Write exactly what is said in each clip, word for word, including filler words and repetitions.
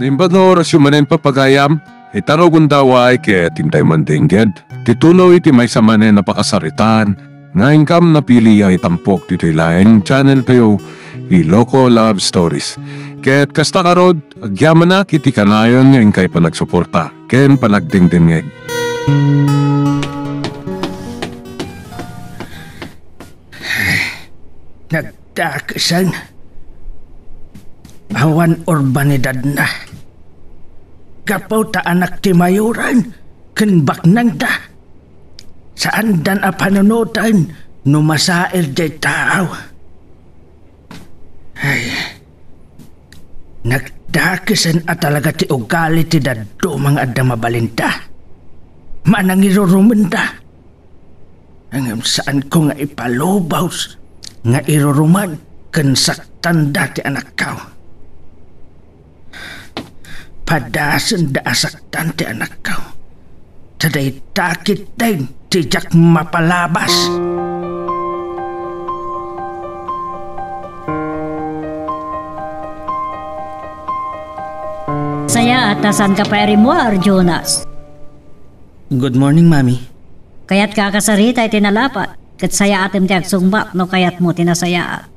Imbag nga orasyo manen, papagayam, ita rugonda, ket intay mandengngeg ti tuloy ti maysa manen a pakasaritaan nga inkam napili a itampok ditoy laeng channel tayo, Iloko Love Stories. Ket kasta ngarud, agyamanak iti kanayon nga inkay panagsuporta ken panagdengdengngeg. Nagdakesen. Awan urbanidadna. Gapu ta anak ti mayoran ken baknangda. Saandan a panunoten no masair diay taaw. Ay, nagdakesen a talaga ti ugali ti dadduma nga adda mabalinda. Manangirurumenda. Ngem saanko nga ipalubos nga iruruman ken saktanda ti anakko. Padasenda a saktan ti anakko. Ta dayta ketdin ti diak mapalabas. Sayaat ta saanka pay a rimmuar, Jonas. Good morning, Mami. Kayatka a kasarita iti nalapat, ket sayaatem ti agsungbat no kayatmo ti nasayaat.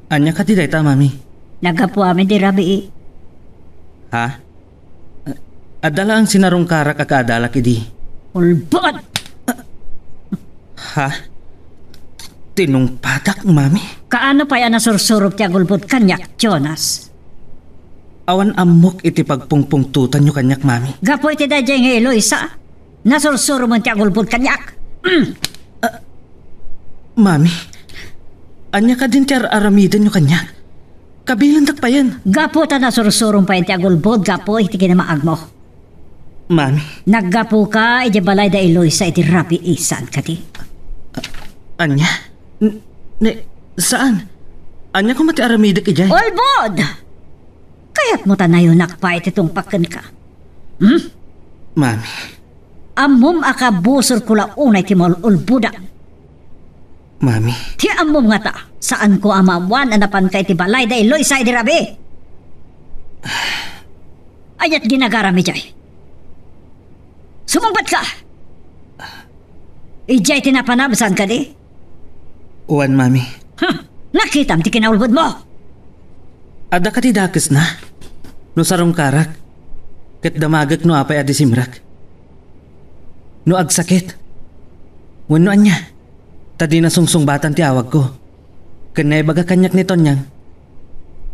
Ania kadi dayta, Mami? Naggapu amin ti rabii. Ha? Adda laeng sinarungkarak a kaadalak idi. Ulbod! Ha? Tinungpadak, Mami? Kaano pay a nasursurom ti agulbod kaniak, Jonas? Awan ammok iti pagpungpungtotanyo kaniak, Mami. Gapu iti daydiay nga Eloisa, nasursuromon ti agulbod kaniak. Mm. Mami, ania kadin ti ar-aramidenyo kaniak? Kabilendak payen. Gapu ta nasursurom payen ti agulbod gapu iti kinamaagmo. Mami. Naggapuka idiay balay da Eloisa iti rabii, saan kadi? Ania? N-, ne, saan? Ania koma ti aramidek idiay? Ulbod! Kayatmo ta nayonak pay ti tungpak kenka? Hmm? Mami. Ammom a kabusorko la unay ti maul-ulbodan. Mami. Ti ammom ngata, saanko a maammoan a napanka iti balay da Eloisa idi rabii. Aniat ginagaram idiay? Sumungbatka! Idiay ti napanam, saan kadi? Wen, Mami. Huh! Nakitam ti kinaulbodmo! Adda kadi dakesna? No sarungkarak, ket damagek no apay a disimrek. No agsakit. Wenno ania? Ta dina sungsungbatan ti awagko. Ken naibaga kaniak ni Tonyang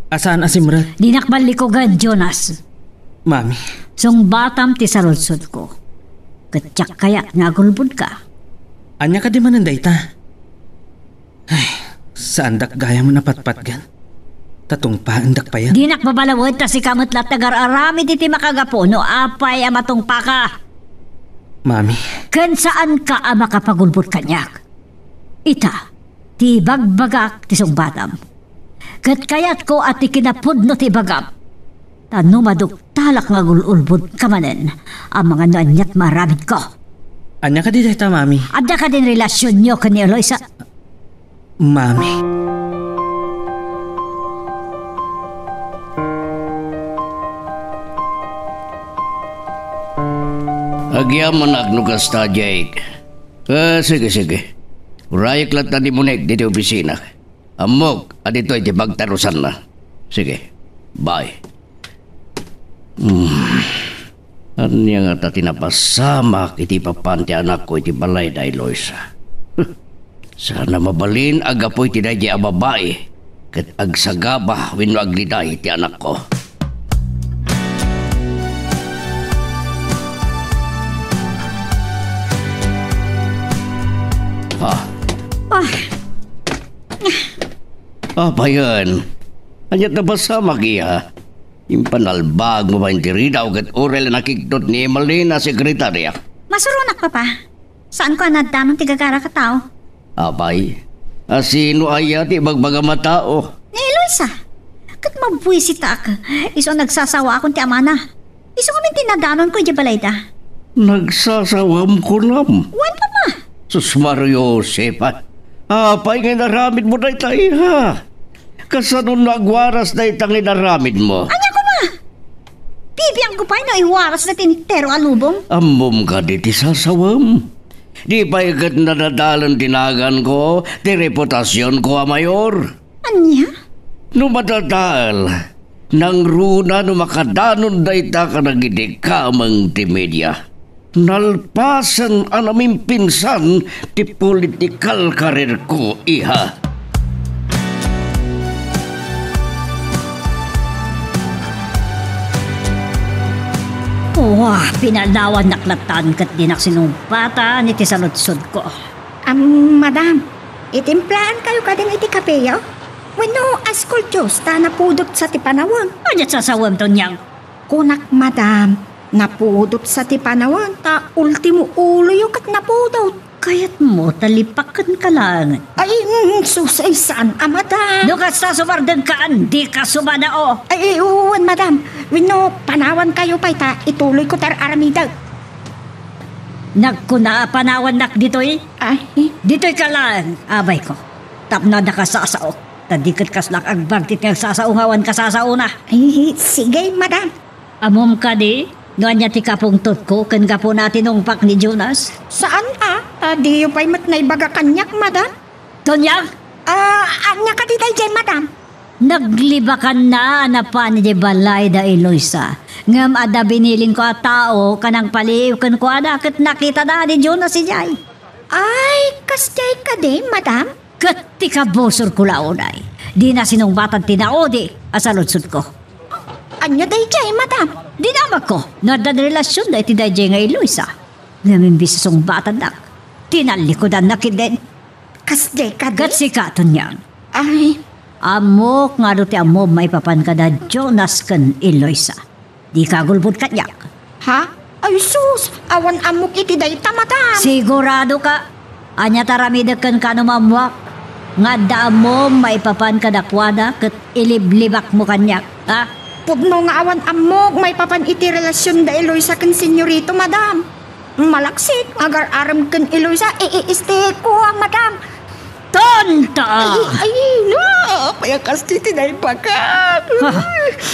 a saan a simrek. Dinak ballikugen, Jonas. Mami. Sungbatam ti saludsodko. Ket diak kayat nga agulbodka. Ania kadi manen dayta? Ay, saandak gayam a patpatgen. Ta tungpaendak payen. Dinak babalawed ta sika met la ti agar-aramid iti makagapu no apay a matungpaka. Mami. Ken saanka a makapagulbod kaniak. Ita, ti ibagbagak ti sungbatam. Ket kayatko a ti kinapudno ti ibagam. Ta no maduktalak nga agul-ulbodka manen, amangan no aniat maaramidko. Ania kadi dayta, Mami? Adda kadin relasionyo ken ni Eloisa? Mami. Agyamanak no kasta, Jake. Ah, sige, sige. Urayek latta ni Monique ditoy opisina. Ammok a ditoy ti pagtarusanna. Sige. Bye. Hmm. Ania ngata ti napasamak iti ipapan ti anakko iti balay da Eloisa? Saan a mabalin a gapu iti daydiay a babai ket agsagaba wenno agriday ti anakko. Ha? Ah. Apayen, aniat napasamak, iya? Impanalbagmo pay ti ridaw ket uray la nakiktot ni Emalina, sekretaria. Masuronak, Papa. Saanko a naaddanon ti gagarak a tao. Apay, a sino aya ti ibagbagam a tao? Ni Eloisa. Ket mabuisitaak. Isu a nagsasawaakon ti amana. Isu ngamin ti nadanonko idiay balayda. Nagsasawam kunam? Wen, Papa. Sus, Mario Joseph, a. Apay nga inaramidmo dayta, iha? Kasano no agwaras dayta nga inaramidmo? Ania koma? Pay no iwarasda ti entero a lubong? Ammom kadi ti sasawem? Di pay ket nadadalen ti naganko, ti reputasionko a mayor? Ania? No madadael, nangruna no makadanon dayta kadagiti kameng ti media. Nalpasen a namimpinsan ti political career ko, iha. Wah, pinalawannak lattan ket dinak sinungbatan iti saludsodko. Am, madam, itimplaankayo kadin iti kapeyo? Wenno, asko juice ta napudot sa ti panawen? Ania ti sasawem, Tonyang? Kunak, madam, napudot sa ti panawen ta ultimo uloyo ket napudot. Kayatmo ta lipakenka laengen? Ay, mm, sus, ay, saan a, madam? No kasta, sumardengka, dika sumanao. Ay, wen, madam. Wenno, panawankayo pay ta ituloyko ti ar-aramidek. Nagkuna a panawannak ditoy? Ay. Ditoyka laeng, abayko. Tapno adda kasasaok. Ta di ket kaslak agbagtit nga agsasao nga awan kasasaona. Ay, sige, madam. Ammom kadi no ania ti kapungtotko ken gapuna a tinungpak ni Jonas? Saan a, ta diyo pay met naibaga kaniak, madam. Tonyang! Ah, ania kadi daydiay, madam? Naglibakanna a napan idiay balay da Eloisa. Ngem adda binilinko a tao nga nangpaliiw kenkuana ket nakitada ni Jonas idiay. Ay, kasdiay kadi, madam? Ket ti kabusorko la unay, dina sinungbatan ti naudi a saludsodko. Ania daydiay, madam? Dinamagko no adda relasionda iti daydiay nga Eloisa. Ngem imbes a sungbatannak, tinallikudanna ketdin. Kasdiay kadi? Ket sika, Tonyang. Ay. Ammok nga adu ti ammom maipapan kada Jonas ken Eloisa. Dika agulbod kaniak. Ha? Ay sus, awan ammok iti dayta, madam. Siguradoka? Ania ti aramidek kenka no maammoak nga adda ammom maipapan kadakuada ket iliblibakmo kaniak, ha? Pudno nga awan ammok maipapan iti relasion da Eloisa ken Senyorito, madam. Malaksid nga agar-arem ken Eloisa, iiistiko, madam. Tonta! Ay, ay, no! Apay a kas ti naibagam? Ha?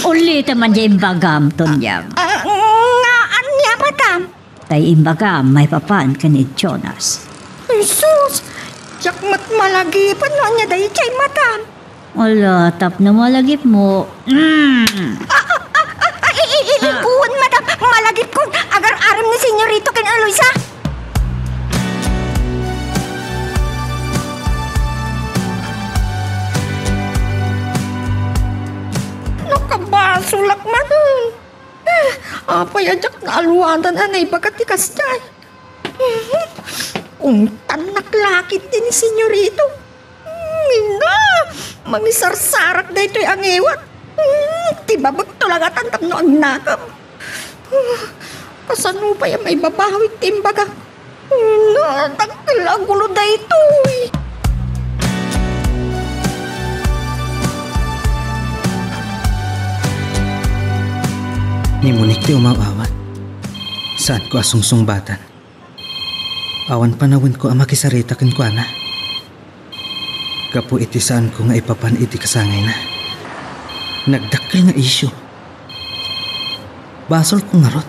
Ulitem man diay imbagam, Tonyang. Ah, nga ania, madam? Tay imbagam maipapan ken ni Jonas. Ay, sus! Diak met malagipen no ania daydiay, madam. Ala, tapno malagipmo. Mm. Ah, ah, ah, ah, ah, i-, i-, i-, Ha? Wen, madam, malagipkon. Agar-arem ni Senyorito ken Eloisa. Nakabasolak manen. Ah, apay a diak naaluadan a naibaga ti kasdiay? Mhm. Ungtannak la ketdi ni Senyorito. Mina, mangisarsarak daytoy a ngiwat. Hmm, ti babekto la ngatan tapno agnakem. Kasano pay a maibabawik ti imbagak? Mina, dakkel a gulo daytoy. Ni Monique ti umaw-awat. Saanko a sungsungbatan. Awan panawenko a makisarita kenkuana. Gapu iti saanko nga ipapan iti kasangayna. Nagdakkel nga isyu. Basolko ngarud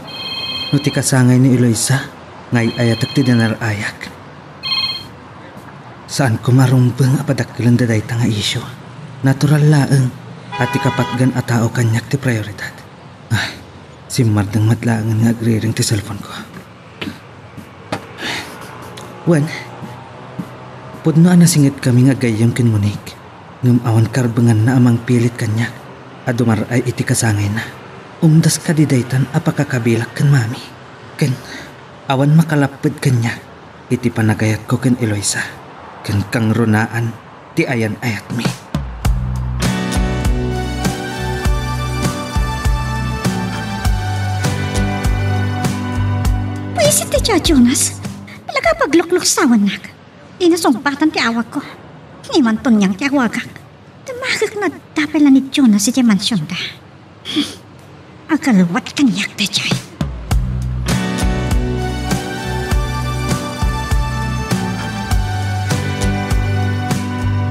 no ti kasangay ni Eloisa nga ay-ayatek ti dinar-ayak. Saanko marumbeng a padakkelen dayta nga isyu. Natural laeng a ti kapatgan a tao kaniak ti prioridad. Ah, simmardeng met laengen nga agriring ti cellphone-ko. Wen, pudno a nasingetkami nga agayyem ken Monique, ngem awan karbenganna a mangpilit kaniak a dumar-ay iti kasangayna. Umdas kadi daytan a pakakabilak ken Mami, ken awan makalapped kaniak iti panagayatko ken Eloisa, ken kangrunaan ti ayan-ayatmi. Buisit ti Jonas. Talaga paglukluksawannak. Dina sungbatan ti awagko. Ni Mantoniang ti awagak. Damagek no adda pay la ni Jonas idiay mansionda. Agalwat kaniak daydiay.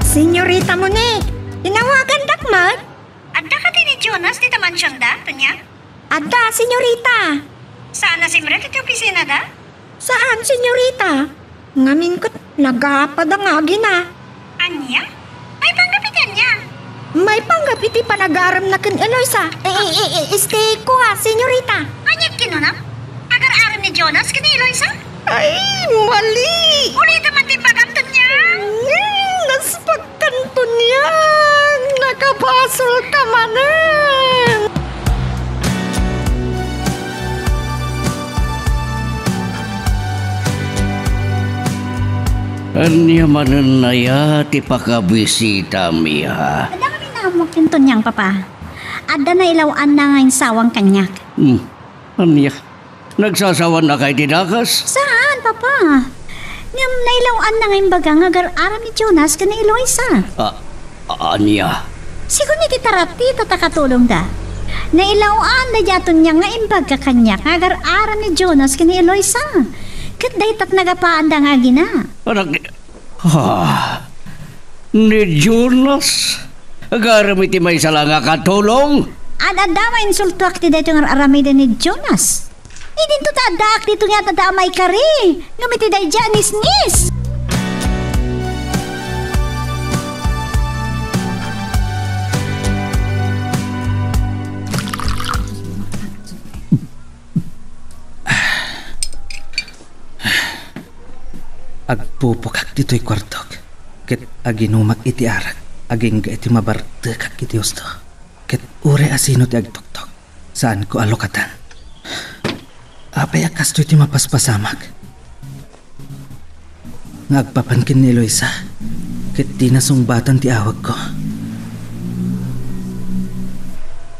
Senyorita Monique, tinawagandak met? Adda kadi ni Jonas dita mansionda, Tonya? Adda, senyorita. Saan a simrek iti opisinada? Saan, senyorita. Ngamin ket nagapada nga agina. Ania? Maipanggep iti ania? Maipanggep iti panagaremna ken Eloisa. Eh, eh, eh, eh, este, kua, senyorita. Ania ti kinunam? Agar-arem ni Jonas ken ni Eloisa? Ay, mali! Ulitem man ti imbagam, Tonyang! Ngem, naspak Kanto niyan, nakabasolka manen! Ania manen aya ti pakabisitam, iha? Adda kami naammoak ken Tonyang, Papa. Adda nailaw-anna nga insawang kaniak. Hmm. Ania? Nagsasawannaka iti dakes? Saan, Papa. Ngem nailaw-anna nga imbaga nga agar-arem ni Jonas ken ni Eloisa. A-, a-, ania? Sigun iti taratita ta katulongda. Nailaw-an daydiay a Tonyang nga imbaga kaniak nga agar-arem ni Jonas ken ni Eloisa. Ket dayta ti nagapaanda nga agina. Anak, Ah, ni Jonas? Agarem iti maysa la nga katulong? Ad-adda nga insultoak iti daytoy nga ar-aramiden ni Jonas. Idinto ta addaak ditoy nga adda a maikari, ngem iti daydiay a nisnis. Agpupokak ditoy kuartok, ket aginumak iti arak agingga iti mabartekak iti husto. Ket uray a sino ti agtoktok, saanko a lukatan. Apay a kastoy ti mapaspasamak? Nga agpapan ken ni Eloisa, ket dina sungbatan ti awagko.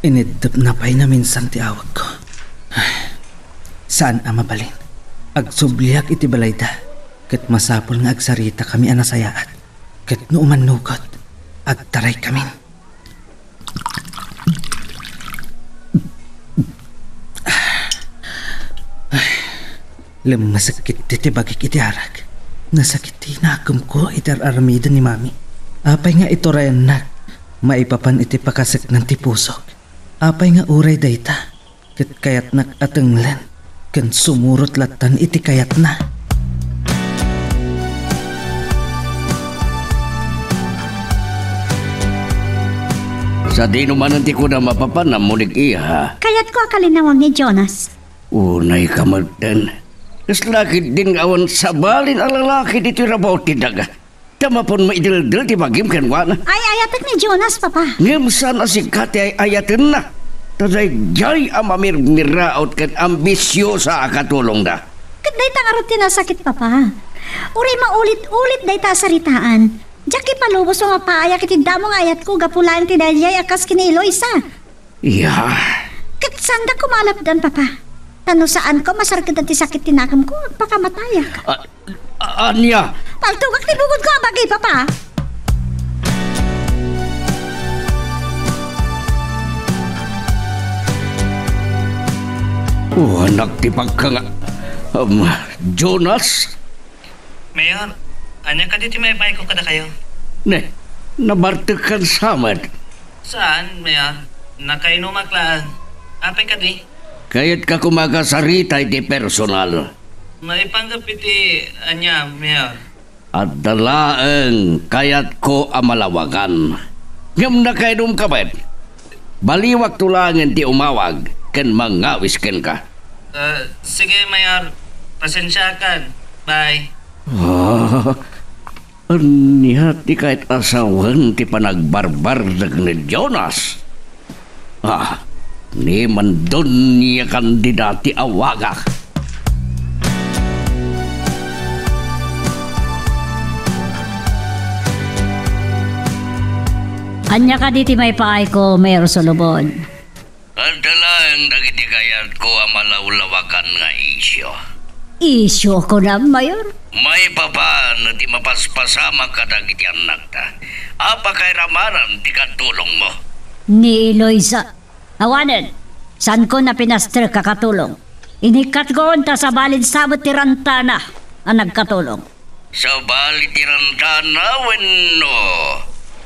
Iniddepna pay naminsan ti awagko. Saan a mabalin. Agsubliak iti balayda, ket masapul nga agsaritakami a nasayaat. Ket no umannugot, agtaraykamin. Lemmesek ketdi ti bagik iti arak. Nasakit ti nakemko iti ar-aramiden ni Mami. Apay nga iturayannak maipapan iti pakaseknan ti pusok? Apay nga uray dayta, ket kayatnak a tenglen ken sumurot lattan iti kayatna. Sadino manen ti kunam a papanam, Munig, iha? Kayatko a kalinawag ni Jonas. Unayka metten. Kasla ketdin nga awan sabalin a lalaki ditoy rabaw ti daga. Ta mapon maideldel ti bagim kenkuana. Ay-ayatek ni Jonas, Papa. Ngem saan a sika ti ay-ayatenna. Ta daydiay a mamirmiraot ken ambisiosa a katulongda. Ket dayta ngarud ti nasakit, Papa. Uray maulit-ulit dayta a saritaan, diak ipalubos a mapaayak iti damo nga ayatko gapu laeng ti daydiay a kas ken ni Eloisa. Ya. Ket saanda koma a lapdan, Papa. Ta no saanko a masargedan ti sakit ti nakemko, agpakamatayak. A-, a-, ania? Paltogak ti bukodko a bagi, Papa. O, anak ti pagkanga-, um, Jonas? Mayor, ania kadi ti maipaayko kadakayo? Ne, nabartekkan sa met. Saan, Mayor? Nakainumak laeng. Apay kadi? Kayatka koma a kasarita iti personal. Maipanggep iti ania, Mayor? Adda laeng kayatko a malawagan. Ngem nakainumka met. Baliwakto laengen ti umawag ken mangawis kenka. Ah, sige, Mayor. Pasensiakan. Bye. Ah, ania ti kayat a sawen ti panagbarbardek ni Jonas? Ah, ni Mandonia Candida ti awagak. Ania kadi ti maipaayko, Mayor Solomon? Adda laeng dagiti kayatko a malawlawakan nga isyu. Isyu, kunam, Mayor? Maipapan ti mapaspasamak kadagiti annakta a pakairamanan ti katulongmo. Ni Eloisa. Awanen, saanko a pinaster a katulong. Inikkatko ta sabalin sa met ti rantana a nagkatulong. Sabali ti rantana wenno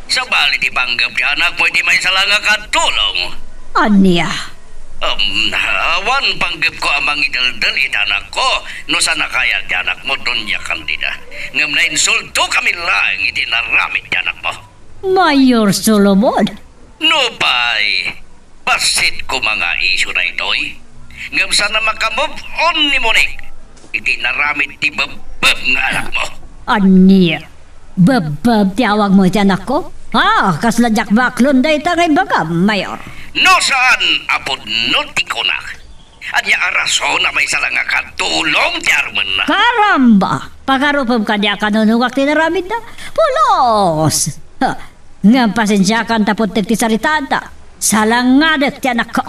sabali ti panggep ti anakmo iti maysa la nga katulong? Ania? Um, awan panggepko a mangidaldal iti anakko no saan a kayat ti anakmo, Doña Candida. Ngem nainsultokami laeng iti inaramid ti anakmo. Mayor Solomon! Nupay, bassit koma nga isu daytoy. Ngem saan a maka-move on ni Monique iti inaramid ti bebbeb nga anakmo. Ania? Bebbeb ti awagmo iti anakko? Ah, kasla diak baklon dayta nga ibagam, Mayor. No saan a pudno ti kunak, ania a rason a maysa la nga katulong ti arumenna? Karamba! Pagarupem kadi a kanunogak ti inaramidna? Pulos! Ha, ngem pasensiakan ta puttek ti saritaanta. Salangadek ti anakko.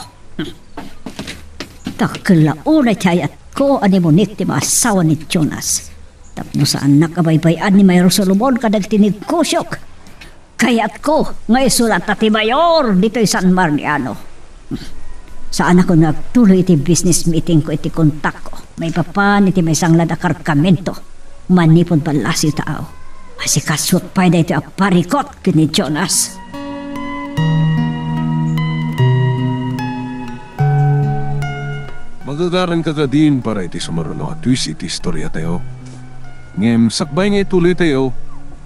Dakkel la unay ti ayatko a ni Monique ti maasawa ni Jonas. Tapno saannak a baybay-an ni Mayor Solomon kadagiti negosiok. Kayatko nga isu latta ti mayor ditoy San Mariano. Saanakon nga agtuloy iti business meetingko iti kontakko maipapan iti maysa ngarud a kargamento manipud ballasiw taaw. Asikasuek pay daytoy a parikut ken ni Jonas. Magagaranka kadin para iti sumaruno a twist iti istoriatayo. Ngem sakbay nga ituloytayo,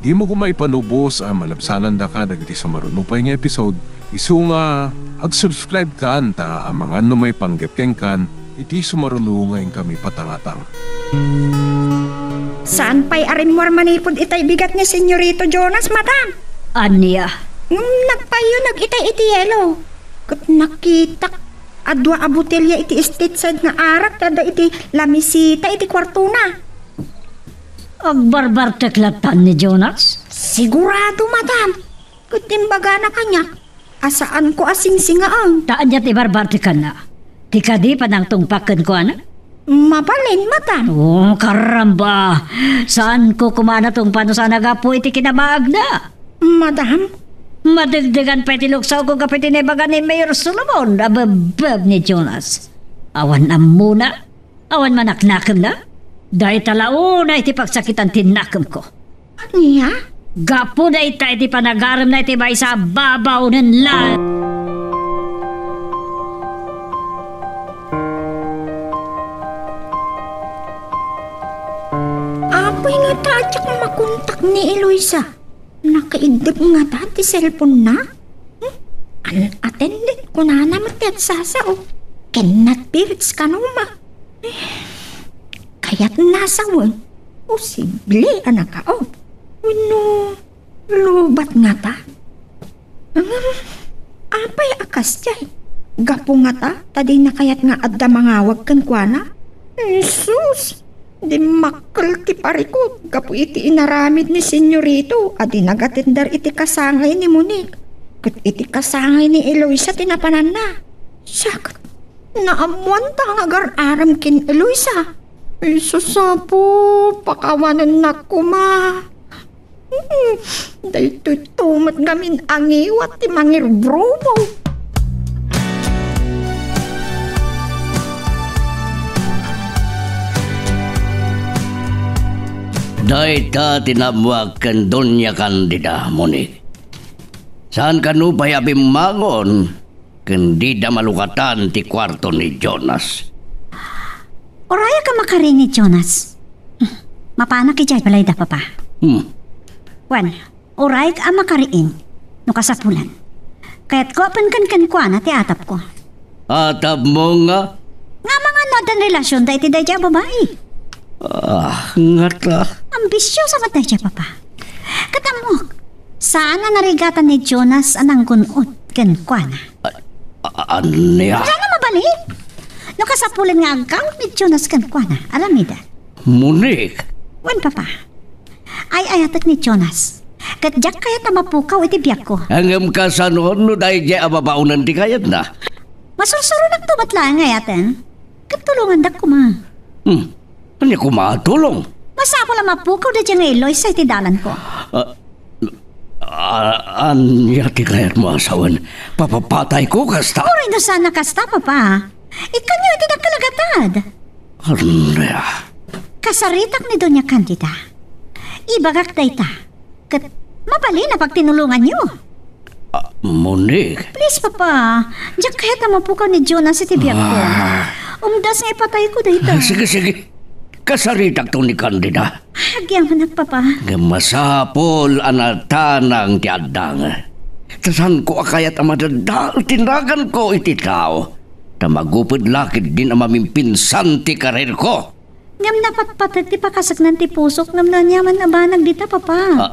dimo koma ipanubos a malabsanandaka dagiti sumaruno pay nga episode, isu nga ag-subscribe kan ta amangan no maipanggep kenkan iti sumaruno nga inkami patangatang. Saan pay a rimmuar manipud itay bigat ni Senyorito Jonas, madam? Ania? Ngem nagpayyonag itay iti yelo. Ket nakitak a dua a botelya iti state side nga arak ti adda iti lamisita iti kuartona. Agbarbartek latta ni Jonas? Sigurado, madam. Ket imbagana kaniak a saanko a singsingaen. Ta ania ti barbartekanna? Ti kadi panangtungpak kenkuana? Mabalin, madam. Oh, karamba! Saanko koma a natungpa no saan a gapu iti kinabaagna. Madam? Madegdegan pay ti luksawko gapu iti naibaga ni Mayor Solomon a bebbeb ni Jonas. Awan ammona, awan manaknakemna. Dayta la unay ti pagsakitan ti nakemko. Ania? Gapu dayta iti panagaremna iti maysa a babaonen la. Apay ngata a diak makontak ni Eloisa? Nakaiddep ngata ti cellphone-na? Hmm? Unattended kunana met ti agsasao. Ken not reached kano met. Kayatna a sawen, posible a naka-off. Wenno, lowbat ngata? Ngem, apay a kasdiay? Gapu ngata ta dina kayat nga adda mangawag kenkuana? Jesus! Dimmakkel ti parikut gapu iti inaramid ni Senyorito a di nagatender iti kasangay ni Monique ket iti kasangay ni Eloisa ti napananna. Siak, naammoanta nga agar-arem ken Eloisa. Ay, susapo, pakawanennak koma. Hmm, daytoy to met ngamin a ngiwat ti mangirbrumo. Dayta ti naammoak ken Doña Candida, Monique. Saan kano pay a bimmangon ken dida malukatan ti kuarto ni Jonas. Uray a makari ni Jonas. Mapanak idiay balayda, Papa. Hmm. Wen, uray a makariin no kasapulan. Kayatko a penken kenkuana ti atapko. Atapmo nga? Nga amangan no addan relasionda iti daydiay a babai. Ah, ngata. Ambisiosa met daydiay, Papa. Ket ammok, saan a narigatan ni Jonas a nanggun-od kenkuana. A-, a-, ania? Diana mabalin? No kasapulan nga agkaon ni Jonas kenkuana, aramida. Monique? Wen, Papa. Ay-ayatek ni Jonas. Ket diak kayat a mapukaw iti biagko. Ngem kasano no daydiay a babaonen ti kayatna? Masursuronakto met laeng nga ayaten. Ket tulongandak koma. Hmm. Ania koma a tulong? Masapul a mapukaw daydiay nga Eloisa iti dalanko. Ah, ah, ania ti kayatmo a sawen? Papapatayko kasta? Uray no saan a kasta, Papa. Ikkanyo iti dakkel a gatad. Ania? Kasaritak ni Doña Candida. Ibagak dayta. Ket mabalin a pagtinulonganyo. A-, Monique. Please, Papa. Diak kayat a mapukaw ni Jonas iti biagko. Ah. Umdas nga ipatayko dayta. Ah, sige, sige. Kasaritakto ni Candida. Agyamanak, Papa. Ngem masapul a natanang ti addang. Ta saanko a kayat a madadal ti naganko iti tao. Ta maguped la ketdin a mamimpinsan ti karerko. Ngem napatpateg ti pakasaknan ti pusok ngem no aniaman a banag dita, Papa. Ah,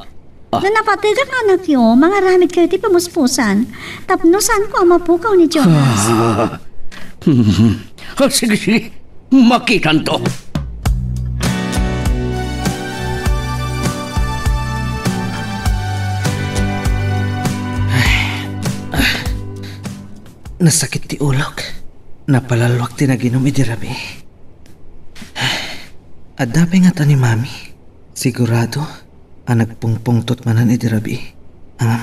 ah. No napategak, anakyo, mangaramidkayo ti pamuspusan. Tapno saanko a mapukaw ni Jonas. Ah. Ah, sige, sige. Makitanto. Nasakit ti ulok. Napalalwak ti naginum idi rabii. Adda pay ngata ni Mami. Sigurado a nagpungpungtot manen idi rabii. Ngem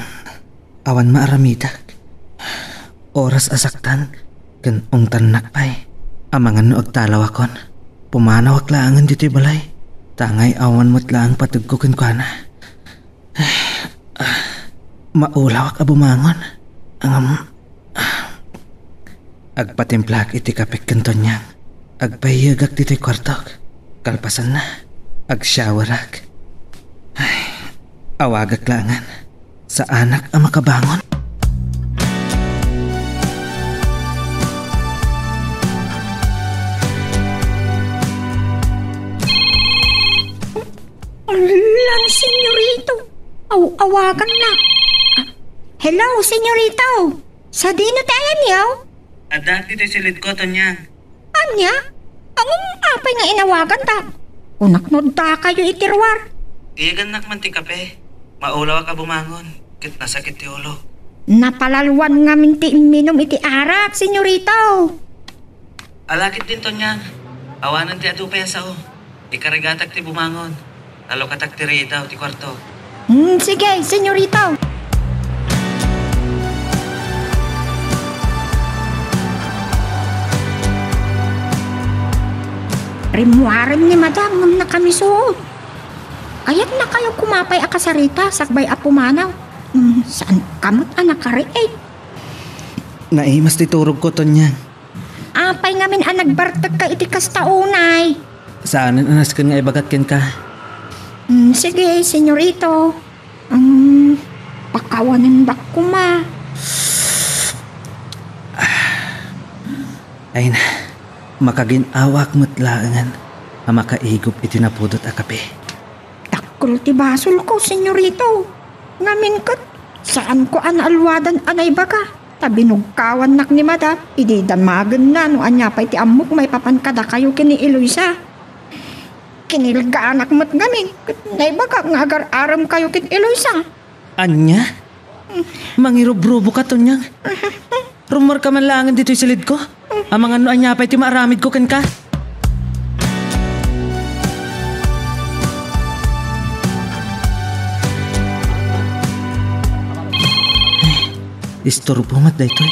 awan maaramidak. Oras a saktan ken ungtannak pay. Amangan no agtalawakon. Pumanawak laengen ditoy balay. Ta ngay-awan met laeng pategko kenkuana. Maulawak a bumangon. Ngem, agpatimplaak iti kape ken Tonyang. Agpaiyegak ditoy kuartok. Kalpasanna, agshowerak. Ay, awagak laengen. Saanak a makabangon. Ala, Senyorito. Aw-awaganna. Ah, hello, Senyorito. Sadino ti ayanyo? Adda ditoy silidko, Tonyang. Ania? Ngem apay nga inawagantak? Kunak no addakayo iti ruar. Iyegannak man ti kape. Maulawak a bumangon, ket nasakit ti ulo. Napalalwan ngamin ti imminum iti arak, Senyorito. Ala ketdin, Tonyang. Awanen ti adu pay a sao. Ikarigatak ti bumangon. Alukatak ti ridaw ti kuarto. Hmm, sige, Senyorito. Rimmuarem ni Madam ngem nakamisuot. Kayatnakayo koma pay a kasarita sakbay a pumanaw. Hmm, saanka met a nakariid. Naimas ti turogko, Tonyang. Apay ngamin a nagbartekka iti kasta unay? Saanen a nasken nga ibagat kenka. Mm, sige, Senyorito. Mm, pakawanendak koma. Ay na, makagin-awak met laengen a makaigop iti napudot a kape. Dakkel ti basolko, Senyorito. Ngamin ket, saanko a naalwadan a naibaga. Ta binugkawannak ni Madam, idi damagenna no ania pay ti ammok maipapan kadakayo ken ni Eloisa. Kinilgaanak met ngamin, ket naibagak nga agar-aremkayo ken Eloisa. Ania? Mangirubruboka, Tonyang. Rummuarka man laengen ditoy silidko. Amangan no ania pay ti maaramidko kenka. Isturbo met daytoy.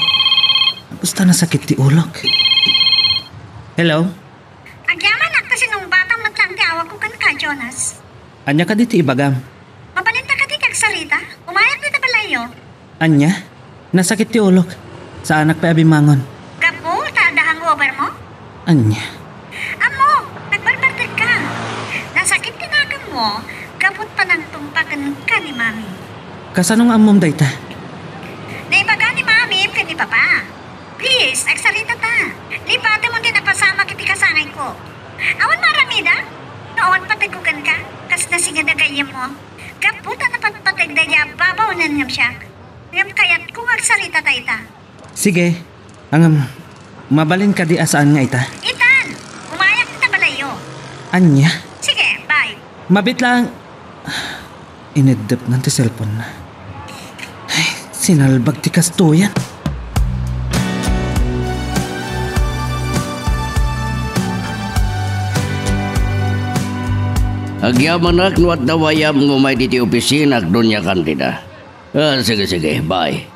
Basta nasakit ti ulok. Hello? Agyamanak ta sinungbatam met laeng ti awagko kenka, Jonas. Ania kadi ti ibagam? Mabalinta kadi ti agsarita? Umayak dita balayyo. Ania? Nasakit ti ulok. Saanak pay a bimmangon. Gapu ta adda hangover mo? Ania? Ammo, nagbarbartek ka. Nasakit ti naganmo, gapu ta nangtungpa kenka ni Mami. Kasano nga ammom dayta? Naibaga ni Mami ken ni Papa. Please, agsarita ta. Lipatem ti napasamak iti kasangayko. Awan maaramidek? No awan pategko kenka, kas nasinged a gayyemmo. Gapu ta napatpateg daydi a babaonen ngem siak. Ngem kayatko nga agsarita ta ita. Sige. Ngem, mabalin kadi a saan nga ita? Itan! Umayak ta balayyo. Ania? Sige, bye. Mabit lang. Ineddepnan ti cellphone-na. Ay, sinalbag ti kastoyan. Agyamanak no adda wayam nga umay ditoy opisinak, Doña Candida. Ah, sige, sige, bye.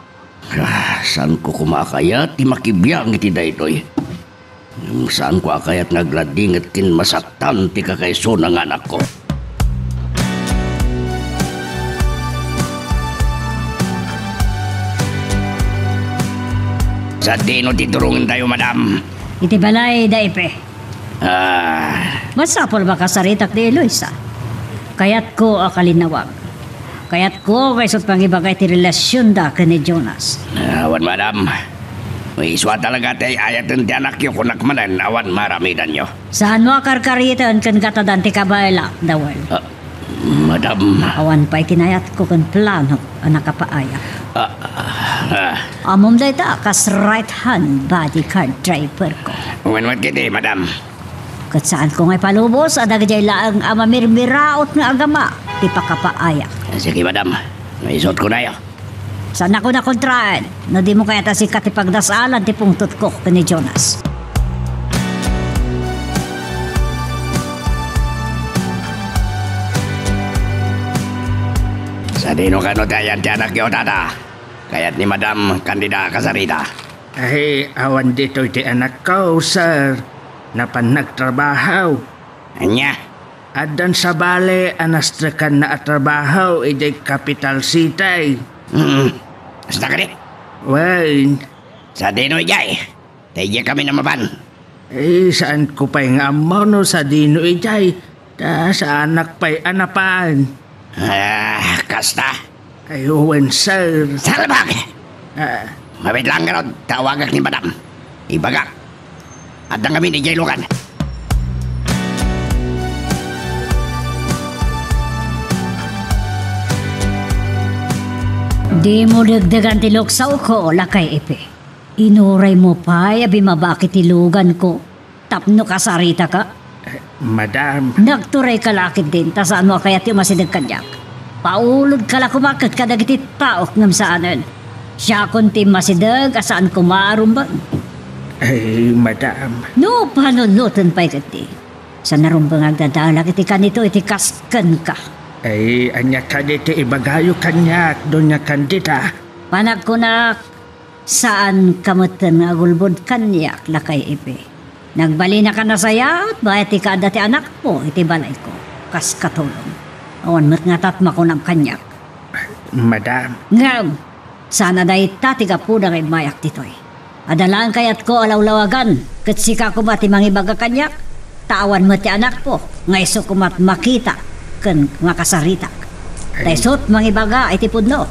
Ah, saanko koma a kayat ti makibiang iti daytoy. Ngem saanko a kayat nga agladinget ken masaktan ti kakaisuna nga anakko. Sadino ti turongentayo, madam? Iti balay da Epe. Ah. Masapul ba kasaritak ni Eloisa? Kayatko a kalinnawag. Kayatko nga isut' pangibaga iti relasionda ken ni Jonas. Awan, madam. Isu a talaga ti ay-ayaten ti anakyo, kunak manen, awan maaramidanyo. Saanmo a karkariten ken gatadan ti kabaelak, Dawel? Ah, madam. Awan pay kinayatko ken plano a nakapaayak. Ah, ah. Ammom dayta, kas right hand bodyguard driverko. Wen met ketdi, madam. Ket saanko nga ipalubos a dagijay laeng a mamirmiraot nga agama ti pakapaayak. Sige, madam. Isuotko nayo. Saannak a kontraen no dimo kayat a sika ti pagdasaalan ti pungtotko ken ni Jonas. Sadino kano ti ayan ti anakyo, tata? Kayat ni Madam Candida a kasarita. Ay, awan ditoy ti anakko, sir. Napan nagtrabaho. Ania? Addan sabali a nastrekanna a trabaho idiay capital city. Mm. Kasta kadi? Wen. Sadino idiay? Ta idiay kami a mapan. Eh, saanko pay nga ammo no sadino idiay. Ta saanak pay a napan. Ah, kasta? Ay, wen, sir. Salbag! Ah. Mabiit laeng ngarud, tawagak ni Madam. Ibagak. Adda ngamin idiay lugan. Dimo dagdagan ti luksawko, Lakay Epe. Inuraymo pay a bimabak iti luganko tapno kasaritaka? Eh, madam. Nagturayka la ketdin ta saanmo a kayatyo a masideg kaniak. Paulodka la koma ket kadagiti taok ngem saanen. Siakon ti immasideg a saan koma a rumbeng. Ay, madam. No panunoten pay ketdi, saan a rumbeng a agdadalag iti kanito iti kas kenka. Ay, ania kadi ti ibagayo kaniak, Doña Candida? Panagkunak, saanka metten nga agulbod kaniak, Lakay Epe. Nagbalinaka nasayaat, bayat ti kaadda ti anakmo iti balayko kas katulong. Awan met nga tatmakunam kaniak. Madam. Ngem, saan a dayta ti gapuna nga immayak ditoy. Adda laeng kayatko a lawlawagan, ket sika koma ti mangibaga kaniak, ta awan met ti anakko nga isu koma ti makita ken makasaritak. Ta isu ti mangibaga iti pudno.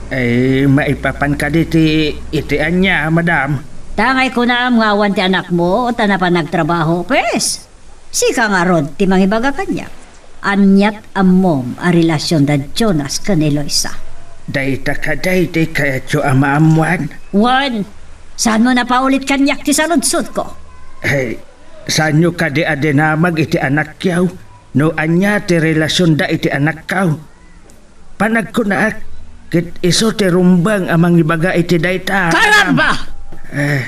Ay, maipapan kadi ti iti ania, madam? Ta ngay kunam nga awan ti anakmo ta napan nagtrabaho, pwes. Sika ngarud ti mangibaga kaniak. Aniat ammom a relasion da Jonas ken Eloisa? Dayta kadi ti kayatyo a maammuan? Wen, saanmo napaulit kaniak ti saludsodko? Ay, saanyo kadi a dinamag iti anakyo no ania ti relasionda iti anakko? Panagkunak, ket isu ti rumbeng a mangibaga iti dayta. Karamba! Eh,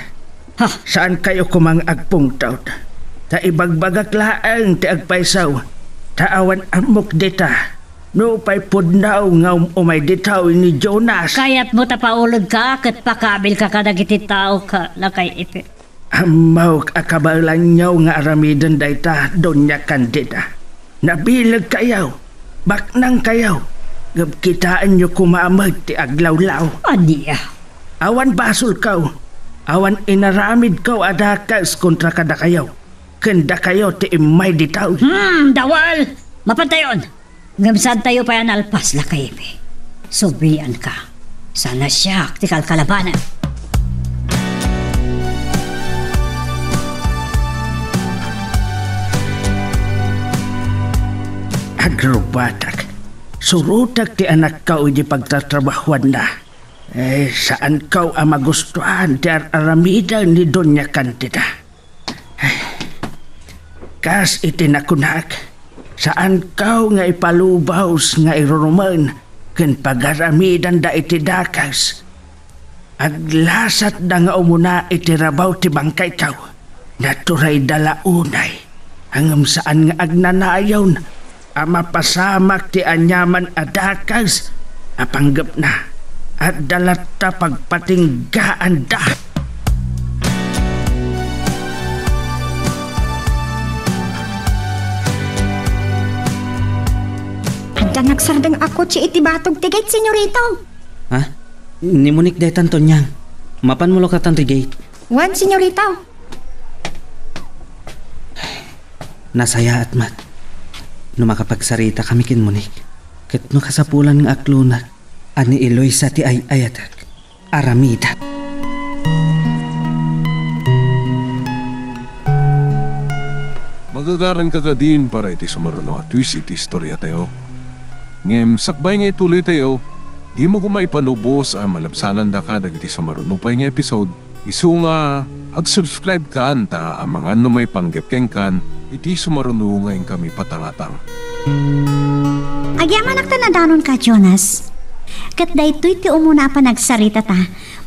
ha! Saankayo koma nga agpungtot. Ta ibagbagak laeng ti agpayso. Ta awan ammok dita. Nupay pudno nga um-umay dita wenno ni Jonas. Kayatmo ta paulodka ket pakabilka kadagiti tao ka, Lakay Epe. Ammok a kabaelanyo nga aramiden dayta, Doña Candida. Nabilegkayo, baknangkayo, ngem kitaenyo koma met ti aglawlaw. Ania? Awan basolko, awan inaramidko a dakes kontra kadakayo, ken dakayo ti immay ditoy. Hmm, Dawel! Mapantayon! Ngem saantayo pay a nalpas, Lakay Epe. Sublianka. Saan a siak ti kalkalabanem. Agrubbuatak. Surotek ti anakko idi pagtatrabahuanna. Eh, saanko a magustuan ti ar-aramiden ni Doña Candida. Kas iti nakunak, saanko nga ipalubos nga irurumen ken pagaramidanda iti dakes. Aglasatda nga umuna iti rabaw ti bangkayko. Naturayda la unay, ngem saan nga agnanayon a mapasamak ti aniaman a dakes a panggepna. Adda latta pagpatinggaanda. Adda nagsardeng a kotse iti batog ti gate, senyorito. Ha? Ni Monique daytan, Tonyang. Mapanmo lakatan ti gate. Wen, senyorita. Nasayaat met no makapagsarita kami ken Monique. Ket no kasapulan nga aklonak a ni Eloisa ti ay-ayatek, aramidek. Magagaranka kadin para iti sumaruno a twist iti istoriatayo. Ngem sakbay nga ituloytayo, dimo koma ipanubos a malabsanandaka dagiti sumaruno pay nga episode. Isu nga, ag-subscribe kan ta amangan no maipanggep kenkan iti sumaruno nga inkami patangatang. Agyamanak ta nadanonka, Jonas. Ket daytoy ti umuna a panagsaritata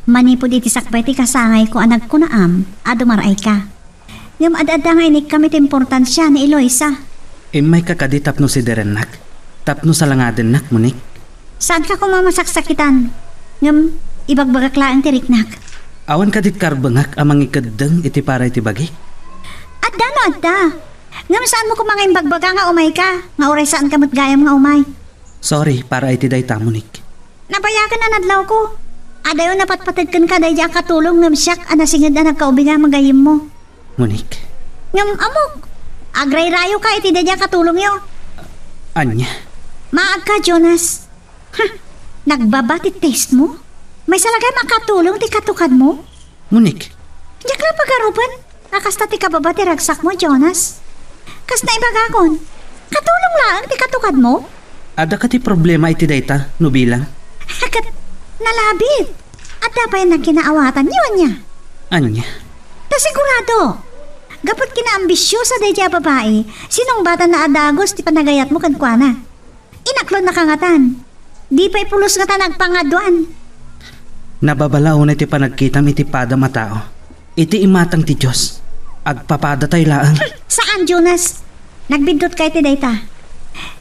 manipud iti sakbay ti kasangayko a nagkunaam a dumar-ayka. Ngem ad-adda nga inikkam iti importansia ni Eloisa. Immayka kadi tapno siderennak, tapno salangadennak, Monique? Saanka koma masaksakitan, ngem ibagbagak laeng ti riknak. Awan kadi karbengak a mangikeddeng iti para iti bagi? Adda no adda. Ngem saanmo koma nga imbagbaga nga umayka, nga uray saanka met gayam nga umay. Sorry para iti dayta, Monique. Nabayagen a nadlawko. Adayo napatpateg kenka daydi a katulong ngem siak a nasinged a nagkaubing a gayyemmo. Monique. Ngem ammok, agrayrayoka iti daydi a katulongyo. Ania? Maagka, Jonas. Ha, nagbaba ti taste mo? Maysa la gayam a katulong ti katukadmo? Monique. Diak la pagarupen a kasta ti kababa ti ragsakmo, Jonas. Kas naibagakon, katulong laeng ti katukadmo? Adda kadi problema iti dayta, no bilang? Ket nalabit. Adda pay a kinaawatanyo, ania? Ania? Ta sigurado, gapu ta kinaambisiosa daydi a babai, sinungbatanna a dagus ti panagayatmo kenkuana. Inaklonnaka ngatan. Di pay pulos ngata nagpangaduan. Nababala unay ti panagkitam iti padam a tao. Iti imatang ti Dios, agpapadatayo laeng. Saan, Jonas. Nagbiddutka iti dayta.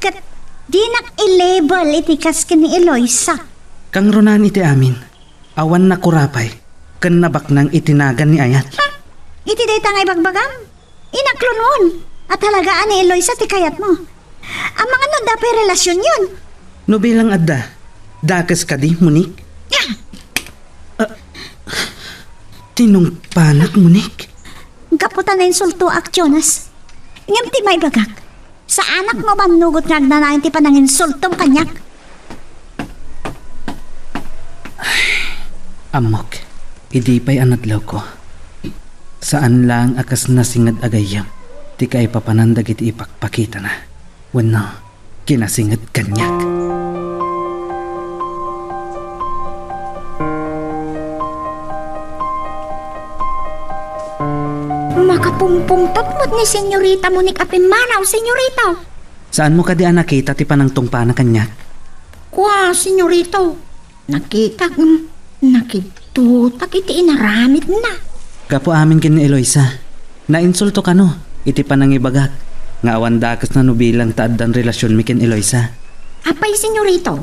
Ket dinak i-label iti kas ken ni Eloisa. Kangrunaan iti amin. Awan nakurapay ken nabaknang iti nagan ni ayat. Ha? Iti dayta nga ibagbagam, inaklonmon a talaga a ni Eloisa ti kayatmo. Amangan no adda pay relasionyon. No bilang adda, dakes kadi, Monique? Ah! Ah, tinungpanak, Monique. Gapu ta nainsultoak, Jonas. Ngem ti maibagak, saanak nga umannugot nga agnanayon ti pananginsultom kaniak. Ammok, idi pay a nadlawko, saan laeng a kas nasinged a gayyem ti kaipapanan dagiti ipakpakitana wenno kinasinged kaniak. Makapungpungtot met ni Senyorita Monique a pimmanaw, Senyorita. Saanmo kadi a nakita ti panangtungpana kaniak? Kua, Senyorita. Nakitak, mm, nakidtutak iti inaramidna. Gapu amin ken ni Eloisa, nainsulto kano iti panangibagak nga awan dakesna no bilang ta addan relasionmi ken Eloisa. Apay, Senyorita,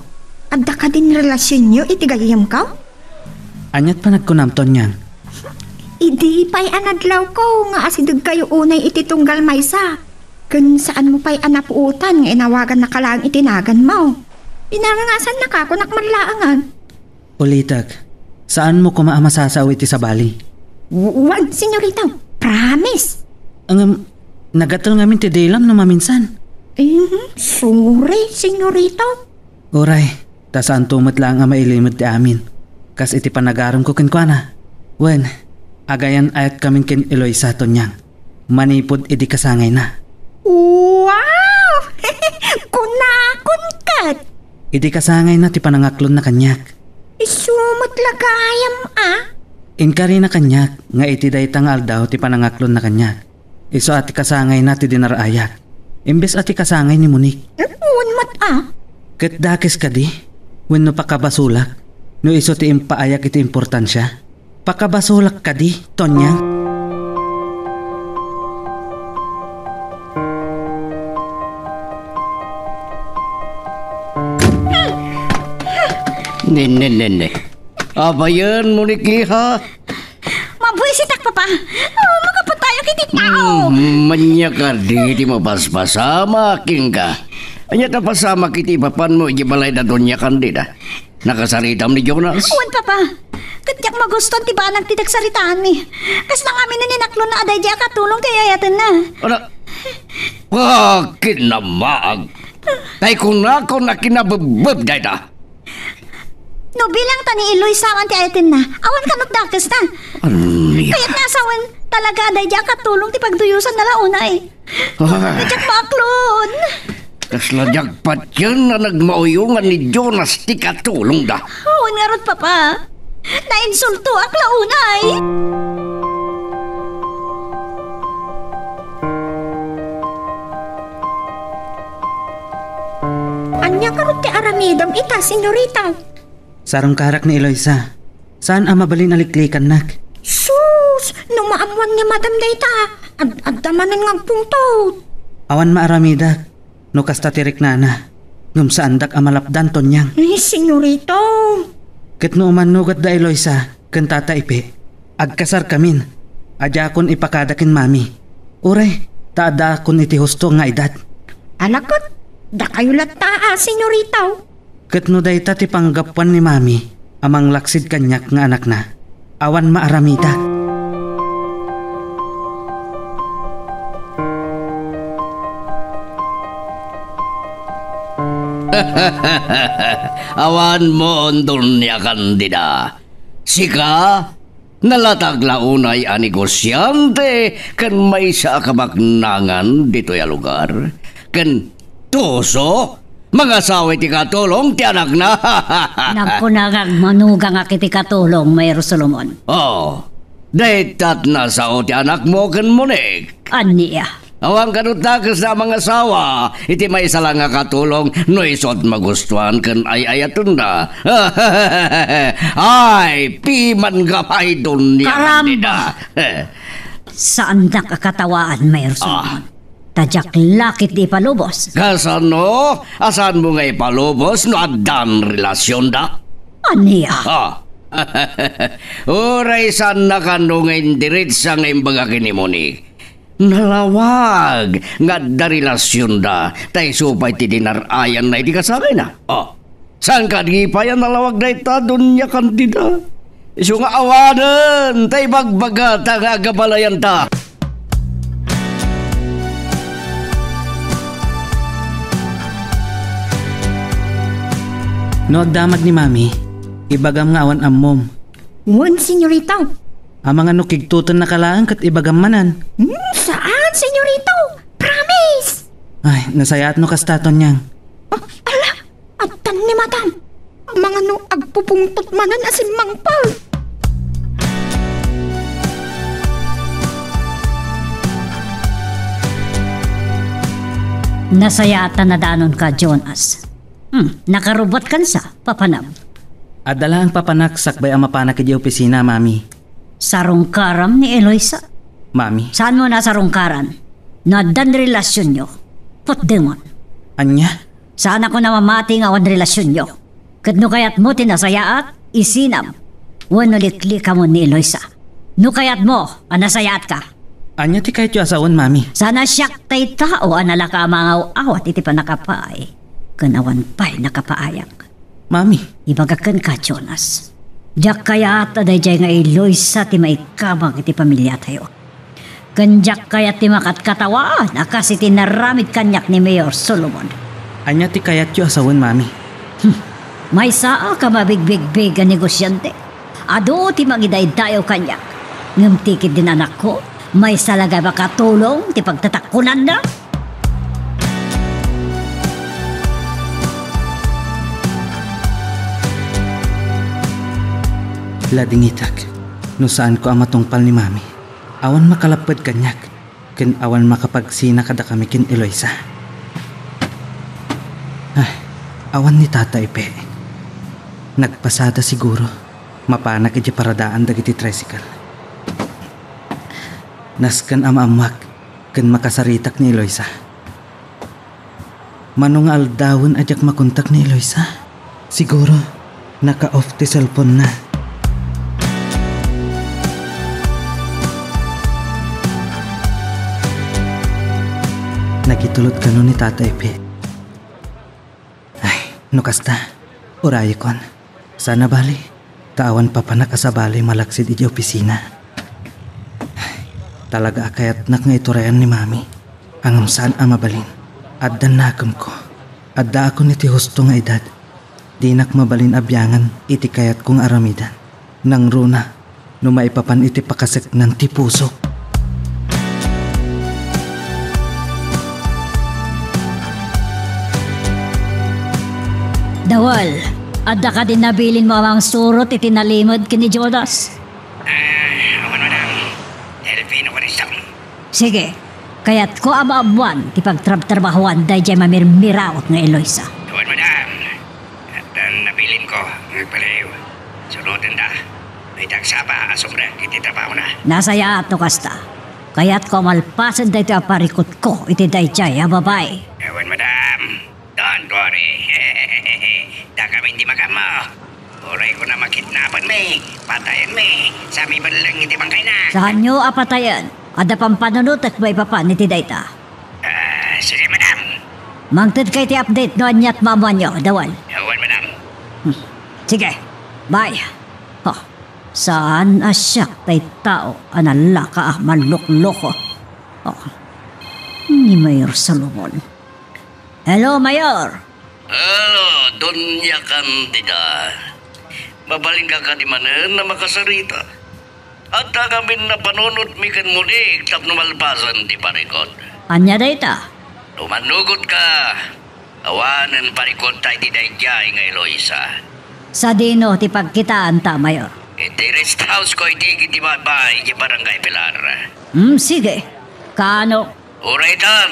adda kadin relasionyo iti gayyemko? Aniat panagkunam, Tonyang? Idi pay a nadlawko nga asidegkayo unay iti tunggal maysa, ken saanmo pay a napuotan nga inawagannaka laeng iti naganmo. Pinangasannaka, kunak man laengen. Ulitek, saanmo koma a masasao iti sabali? W-, wen, Senyorita. Promise. Ngem, nagatel ngamin ti dilam no maminsan. Mhm, sorry, Senyorita. Uray, ta saanto met laeng a mailimed ti amin, kas iti panagaremko kenkuana. Wen, agayan-ayatkamin ken Eloisa, Tonyang, manipud idi kasangayna. Wow! Kunakon ket! Idi kasangayna ti panangaklonna kaniak. Isu met la gayam a? Inkarina kaniak nga iti dayta nga aldaw ti panangaklonna kaniak. Isu a ti kasangayna ti dinar-ayak, imbes a ti kasangay ni Monique. Wen met a? Ket dakes kadi? Wenno pakabasolak no isu ti impaayak iti importansia? Pakabasolak kadi, Tonyang? Nenne, nenne. Abayen, Monique, ha? Mabuisitak, Papa. Oh, makapatayok iti tao. Hmm, ania kadi ti mapaspasamak kenka? Ania ta pasamak iti ipapanmo iti balay da Doña Candida? Nakasaritam ni Jonas? Wen, Papa. Ket diak magustuan ti banag ti nagsaritaanmi. Kasla ngamin a ninaklonna a daydiay a katulong ti ay-ayatenna. Ano? Ah, kinamaag. Tay kunakon a kinabebbeb dayta. No bilang ta ni Eloisa man ti ayatenna, awan kano ti dakesna. Ania? Kayatna a sawen talaga a daydiay a katulong ti pagduyosanna la unay. Ah. Diak maklon. Kasla diak patien a nagmauyongan ni Jonas ti katulongda. Awan ngarud, Papa. Nainsultoak la unay. Ania ngarud ti aramidem ita, senyorita? Sarungkarak ni Eloisa. Saan a mabalin a liklikannak. Sus! No maammuan ni Madam dayta, ad-adda manen nga agpungtot. Awan maaramidak no kasta ti riknana. Ngem saandak a malapdan, Tonyang. Ay, senyorita. Ket no umannugat da Eloisa ken Tata Ipe, agkasarkamin a diakon ipakada ken Mami. Uray, ta addaakon iti husto nga edad. Ala ket, dakayo latta a, senyorita. Ket no dayta ti panggapuan ni Mami a manglaksid kaniak nga anakna, awan maaramidak. Awan mo, Doña Candida. Sika, nalatag la unay a negosiante ken maysa a kabaknangan ditoy a lugar. Ken tuso, mangasawa iti katulong ti anakna. Nagkuna nga agmanugangak iti katulong, Mayor Solomon. Oh, daytat nasao ti anakmo ken Monique. Ania? Awan kano dakesna a mangasawa iti maysa la nga katulong no isu a magustuan ken ay-ayatenna. Ay, piman gapay, Doña Caramba! Candida. Saandak a katawaan, Mayor Solomon. Ta diak la ketdi ipalubos. Kasano? A saanmo nga ipalubos no addan relasionda? Ania? Ah. Uray saanna kano nga indiretsa nga imbaga ken ni Monique. Nalawag nga adda relasionda, ta isu pay ti dinar-ayanna iti kasakayna. Oh, saan kadi pay a nalawag dayta, Doña Candida? Isu nga awanen ta ibagbagata nga agabalayanta. No agdamag ni Mami, ibagam nga awan ammom. Wen, senyorita. Amangan no kigtutennaka laeng ket ibagam manen. Hmm, saan, senyorita. Promise! Ay, nasayaat no kasta, Tonyang. Ah, ala, addan ni Madam. Amangan no agpupungtot manen a simmangpal. Nasayaat a nadanonka, Jonas. Hmm, nakarubbotkan sa, papanam. Adda laeng papanak sakbay a mapanak idiay opisina, Mami. Sarungkaram ni Eloisa? Mami. Saanmo a sarungkaran? No addan relasionyo, putdemon. Ania? Saanakon a mamati nga awan relasionyo. Ket no kayatmo ti nasayaat, isinam. Wenno liklikamon ni Eloisa. No kayatmo a nasayaatka. Ania ti kayatyo a sawen, Mami? Saan a siak tay tao a nalaka a mangaw-awat iti pannakapaay ken awan pay nakapaayak. Mami. Ibagak kenka, Jonas. Diak kayat a daydiay nga Eloisa ti maikabang iti pamiliatayo. Ken diak kayat ti makatkatawaan a kas iti naramid kaniak ni Mayor Solomon. Ania ti kayatyo a sawen, Mami? Hmm. Maysaak a mabigbigbig a negosiante. Adu ti mangidaydayaw kaniak. Ngem ti ketdin anakko, maysa la nga makatulong ti pagtatakkonanna. Ladingitak no saanko a matungpal ni Mami. Awan makalapped kaniak ken awan makapagsina kadakami ken Eloisa. Ay, awan ni Tata Ipe. Nagpasada siguro. Mapanak idiay paradaan dagiti tricycle. Nasken a maammoak ken makasaritak ni Eloisa. Mano nga aldawen a diak makontak ni Eloisa? Siguro, naka-off ti cellphone-na. Nagitulod kano ni Tata Ipe? Ay, no kasta, urayekon. Sana bali, ta awan papanak a sabali malaksid idiay opisina. Talaga a kayatnak nga iturayan ni Mami. Ngem saan a mabalin. Addan nakemko. Addaakon iti husto nga edad. Dinak mabalin a biangan iti kayatko nga aramiden. Nangruna, no maipapan iti pakaseknan ti pusok. Dawal, adda kadi nabilinmo a mangsurot iti nalimed ken ni Jonas? Ah, awan, madam. Delfino Corazon. Sige, kayatko a maammoan ti pagtrabtrabahoan daydiay mamirmiraot nga Eloisa. Awan, madam. Addan nabilinko nga agpaliw. Surotenda. Mayta agsapa a sumrek iti trabahona. Nasayaat no kasta. Kayatko a malpasen daytoy a parikutko iti daydiay a babai. Awan, madam. Don't worry. Dakamin ti makammo. Uray kuna makidnapanmi, patayenmi, sa mibelleng iti bangkayna. Saanyo a patayen. Adda pampanunotek maipapan iti dayta. Ah, sige, madam. Mangtedka iti update no aniat maammoanyo, Dawal. Awan, madam. Hmm. Sige. Bye. Oh, saan a siak tay tao a nalaka a manlukloko. Oh. Ni Mayor Solomon. Hello, Mayor. Hello, Doña Candida. Mabalinka kadi manen a makasarita? Adda ngamin a panunotmi ken Monique tapno malpasen ti parikut. Ania dayta? No mannugotka, awanen parikutta iti daydiay nga Eloisa. Sadino ti pagkitaanta, Mayor? Iti rest house ko iti iti baybay iti Barangay Pilar. Hmm, sige. Kaano? Uray tan,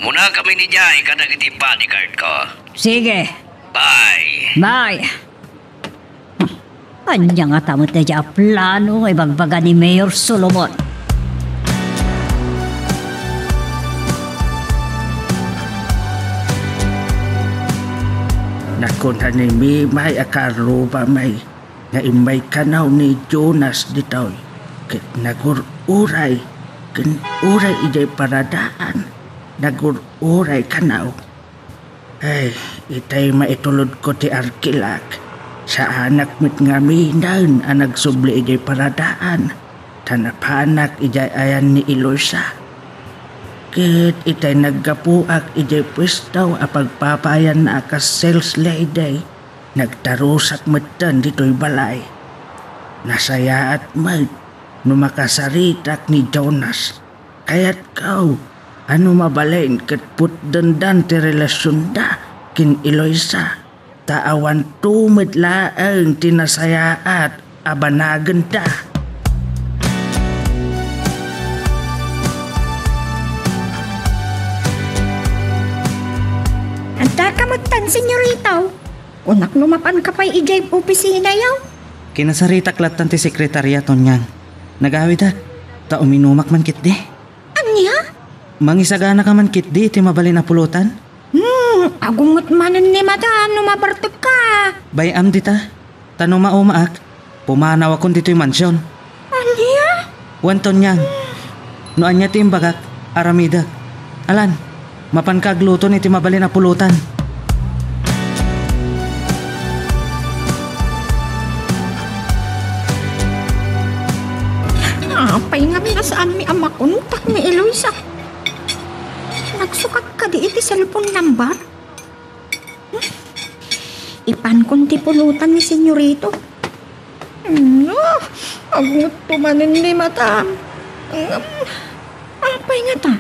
umunakami idiay kadagiti bodyguard ko. Sige. Bye. Bye. Ania ngata met daydiay a plano nga ibagbaga ni Mayor Solomon? Nakuna ni Mimay a kaarrubami nga immay kanaw ni Jonas ditoy, ket nagur-uray ken uray idiay paradaan, nagur-uray kanaw. Ay, itay maitulodko ti arkilak. Saanak met ngaminen a nagsubli idiay paradaan, ta napanak idiay ayan ni Eloisa. Ket itay naggapuak idiay puesto a pagpapaayanna a kas sales lady, nagtarusak metten ditoy balay. Nasayaat met no makasaritak ni Jonas. Kayatko a no mabalin ket putdendan ti relasionda ken Eloisa, ta awanto met laeng ti nasayaat a banagenda. Adda ka met tan, senyorito. Kunak no mapanka pay idiay opisinayo. Kinasaritak lattan ti sekretarya, Tonyang. Nagawidak, ta uminumak man ketdi. Ania? Mangisaganaka man ketdi iti mabalin a pulotan? Hmm, agunget manen ni madam no mabartekka. Bay-am dita, ta no maumaak, pumanawakon ditoy mansion. Ania? Wen, Tonyang, no ania ti imbagak, aramidek. Alan, mapanka agluton iti mabalin a pulotan. Apay ngamin a saanmi a makontak ni Eloisa? Nagsukat kadi iti cellphone number? Hmm? Ipankon ti pulotan ni senyorito. No, agngutto manen ni madam. Ngem, apay ngata?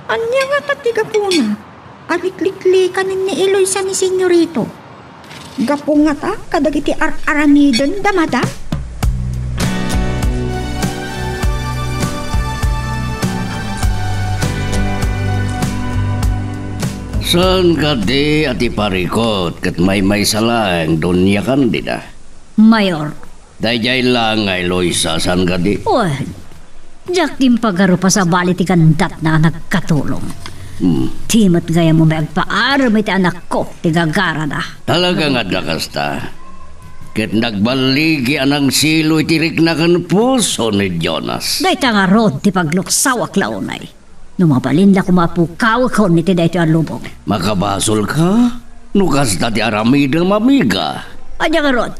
Ania ngata ti gapuna a likliklikanen ni Eloisa ni senyorito? Gapu ngata kadagiti ar-aramidenda, madam? Saan kadi a ti parikut ket maymaysa laeng, Doña Candida? Mayor. Daydiay laeng nga Eloisa, saan kadi? Wen, diak impagarup a sabali ti gandatna a nagkatulong. Hmm. Ti met gayam a agpaarem iti anakko ti gagarana. Talaga nga adda kasta. Ket nagballigi a nangsilo iti rikna ken puso ni Jonas. Dayta ngarud ti pagluksawak la unay. No mabalin la koma a pukawekon iti daytoy a lubong. Makabasolka? No kasta ti aramidem, amiga. Ania ngarud?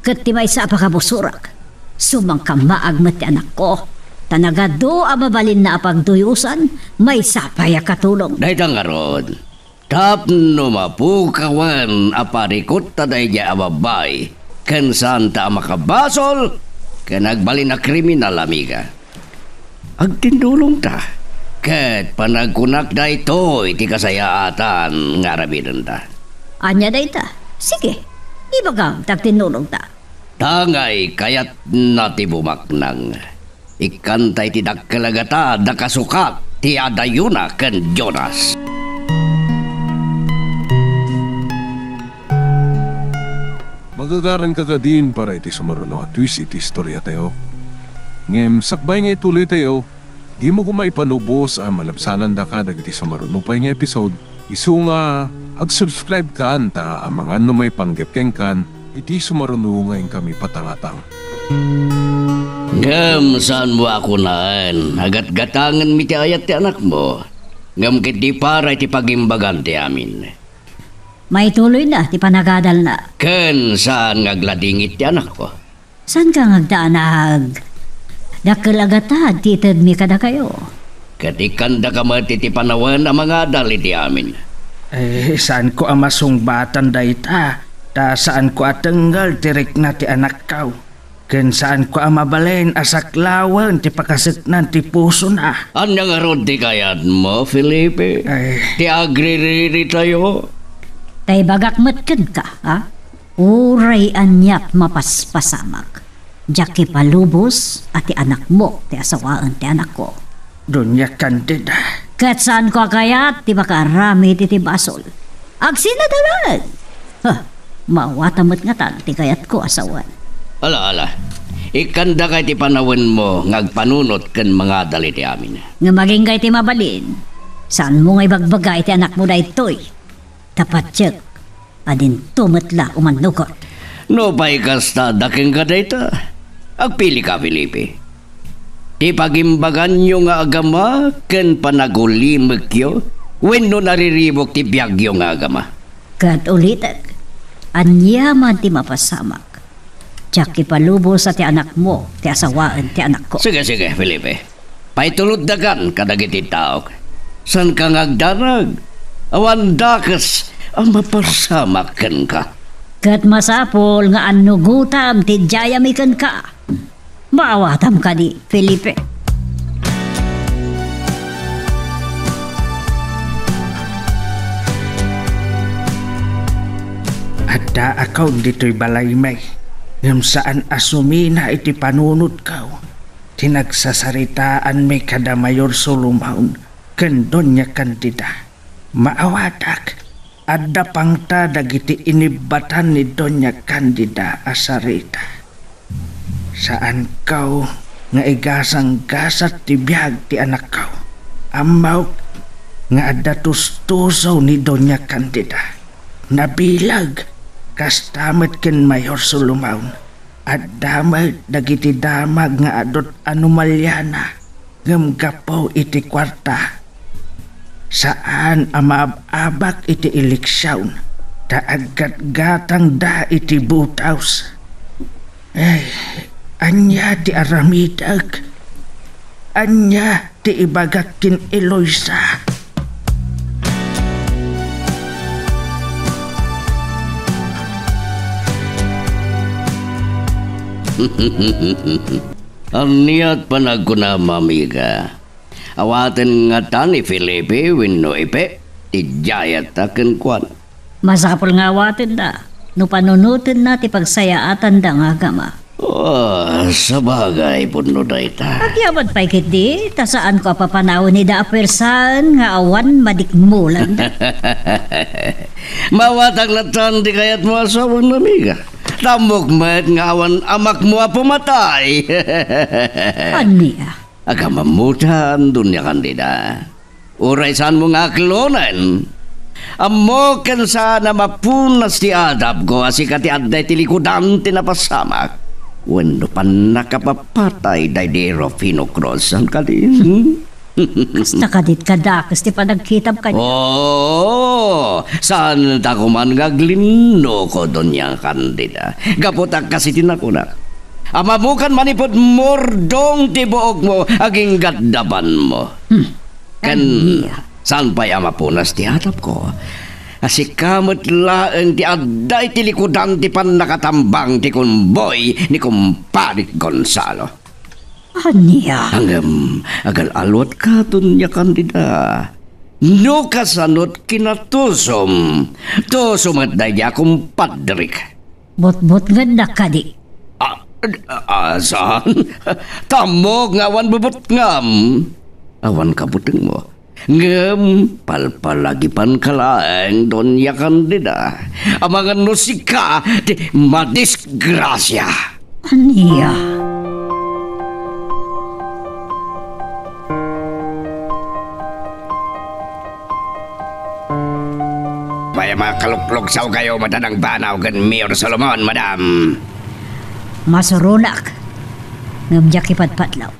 Ket ti maysa a pakabusorak, sumangkamaag met ti anakko, ta nagadu a mabalinna a pagduyosan, maysa pay a katulong. Dayta ngarud, tapno mapukawen a parikutta daydiay a babbai, ken saanta a makabasol ken agbalin a kriminal, amiga. Agtindulongta, ket panagkunak daytoy ti kasayaatan nga aramidenta. Ania dayta? Sige, ibagam ta agtindulongta. Tangay kayatna ti bumaknang. Ikkanta iti dakkel a gatad a kasukat ti adayona ken Jonas. Magagaranka kadin para iti sumaruno a twist iti istoriatayo. Ngem sakbay nga ituloytayo, dimo koma ipalubos a malabsanandaka dagiti sumaruno pay nga episode, isu nga ag-subscribe kan ta amangan no maipanggep kenkan iti sumaruno nga inkami patangatang. Ngem saanmo a kunaen a gatgatangenmi ti ayat ti anakmo, ngem ketdi para iti pagimbagan ti amin. Maituloyna ti panagadalna. Ken saan nga agladingit ti anakko? Saanka nga agdanag? Dakkel a gatad ti itedmi kadakayo. Ket ikkandaka met iti panawen a mangadal iti amin. Eh, saanko a masungbatan dayta, ta saanko a tengngel ti rikna ti anakko. Ken saanko a mabalin a saklawen ti pakaseknan ti pusona. Ania ngarud ti kayatmo, Felipe? Ay. Ti agririritayo? Ta ibagak met kenka, ha? Uray aniat mapaspasamak, diak ipalubos a ti anakmo ti asawaen ti anakko. Doña Candida. Ket saanko a kayat ti makaaramid iti basol. Agsinadalen! Huh, maawatam met ngatan ti kayatko a sawen. Ala, ala. Ikkandaka iti panawenmo nga agpanunot ken mangadal iti amin. Ngem agingga iti mabalin, saanmo nga ibagbaga iti anakmo daytoy. Ta patiek a dinto met la umannugot. Nupay kasta, adda kenka dayta. Agpilika, Felipe. Ti pagimbaganyo nga agama ken panagulimekyo wenno nariribuk ti biagyo nga agama? Ket ulitek, ania man ti mapasamak, diak ipalubos a ti anakmo ti asawaen ti anakko. Sige, sige, Felipe. Paituloddakan kadagiti taok. Saanka nga agdanag? Awan dakes a mapasamak kenka. Ket masapul nga annugotam ti diayami kenka. Maawatam kadi, Felipe? Addaakon ditoy balaymi, ngem saan a sumina iti panunotko ti nagsasaritaanmi kada Mayor Solomon ken Doña Candida. Maawatak, adda pangta dagiti inibbatan ni Doña Candida a sarita. Saanko nga igasanggasat ti biag ti anakko. Ammok nga adda tustuso ni Doña Candida. Nabileg, kasta met ken Mayor Solomon. Adda met dagiti damag nga adut anomaliana. Ngem gapu iti kuarta, saan a maab-abak iti eleksion ta aggatgatangda iti butos. Ay, ania ti aramidek? Ania ti ibagak ken Eloisa? Ania ti panagkunam, amiga? Awaten ngata ni Felipe wenno Epe ti diayta kenkuana? Masapul nga awatenna no panunotenna ti pagsayaatanda nga agama. Ah, sabagay, pudno dayta. Agyaman pay ketdi, ta saanko a papanawen ida a puersaen nga awan madikmulanda. Maawatak latta ti kayatmo a sawen, amiga. Ammok met nga awan amakmo a pumatay. Ania? Agamammutan, Doña Candida. Uray saanmo nga aklonen. Ammok ken saan a mapunas ti adapko a sika ti adda iti likudan ti napasamak. Wenno pannakapapatay daydi Rufino Cruz, saan kadi? Hmm? Kasta kadit kadakes ti panagkitam kaniak. Oo, saan ta koman nga aglinnuko, Doña Candida. Gapu ta kas iti nakunak, a mabukan manipud murdong ti buokmo agingga adda banmo. Hmm. Ken ania? Saan pay a mapunas ti atapko a sika met laeng ti adda iti likudan ti pannakatambang ti konboy ni Kumpadek Gonzalo. Ania? Ngem, agal-alwatka, Doña Candida. No kasanot kinatusom, tuso met daydi a kumpadrek. Butbutngennak kadi? A, a, saan? Tamok nga awan bubutngam. Awan kabutengmo. Ngem palpalagipanka laeng, Doña Candida, amangan no sika ti madisgrasia. Ania? Pay a makalukluksaw kayo met a nangbanaw ken Mayor Solomon, madam. Masuronak. Ngem diak ipatpatlaw.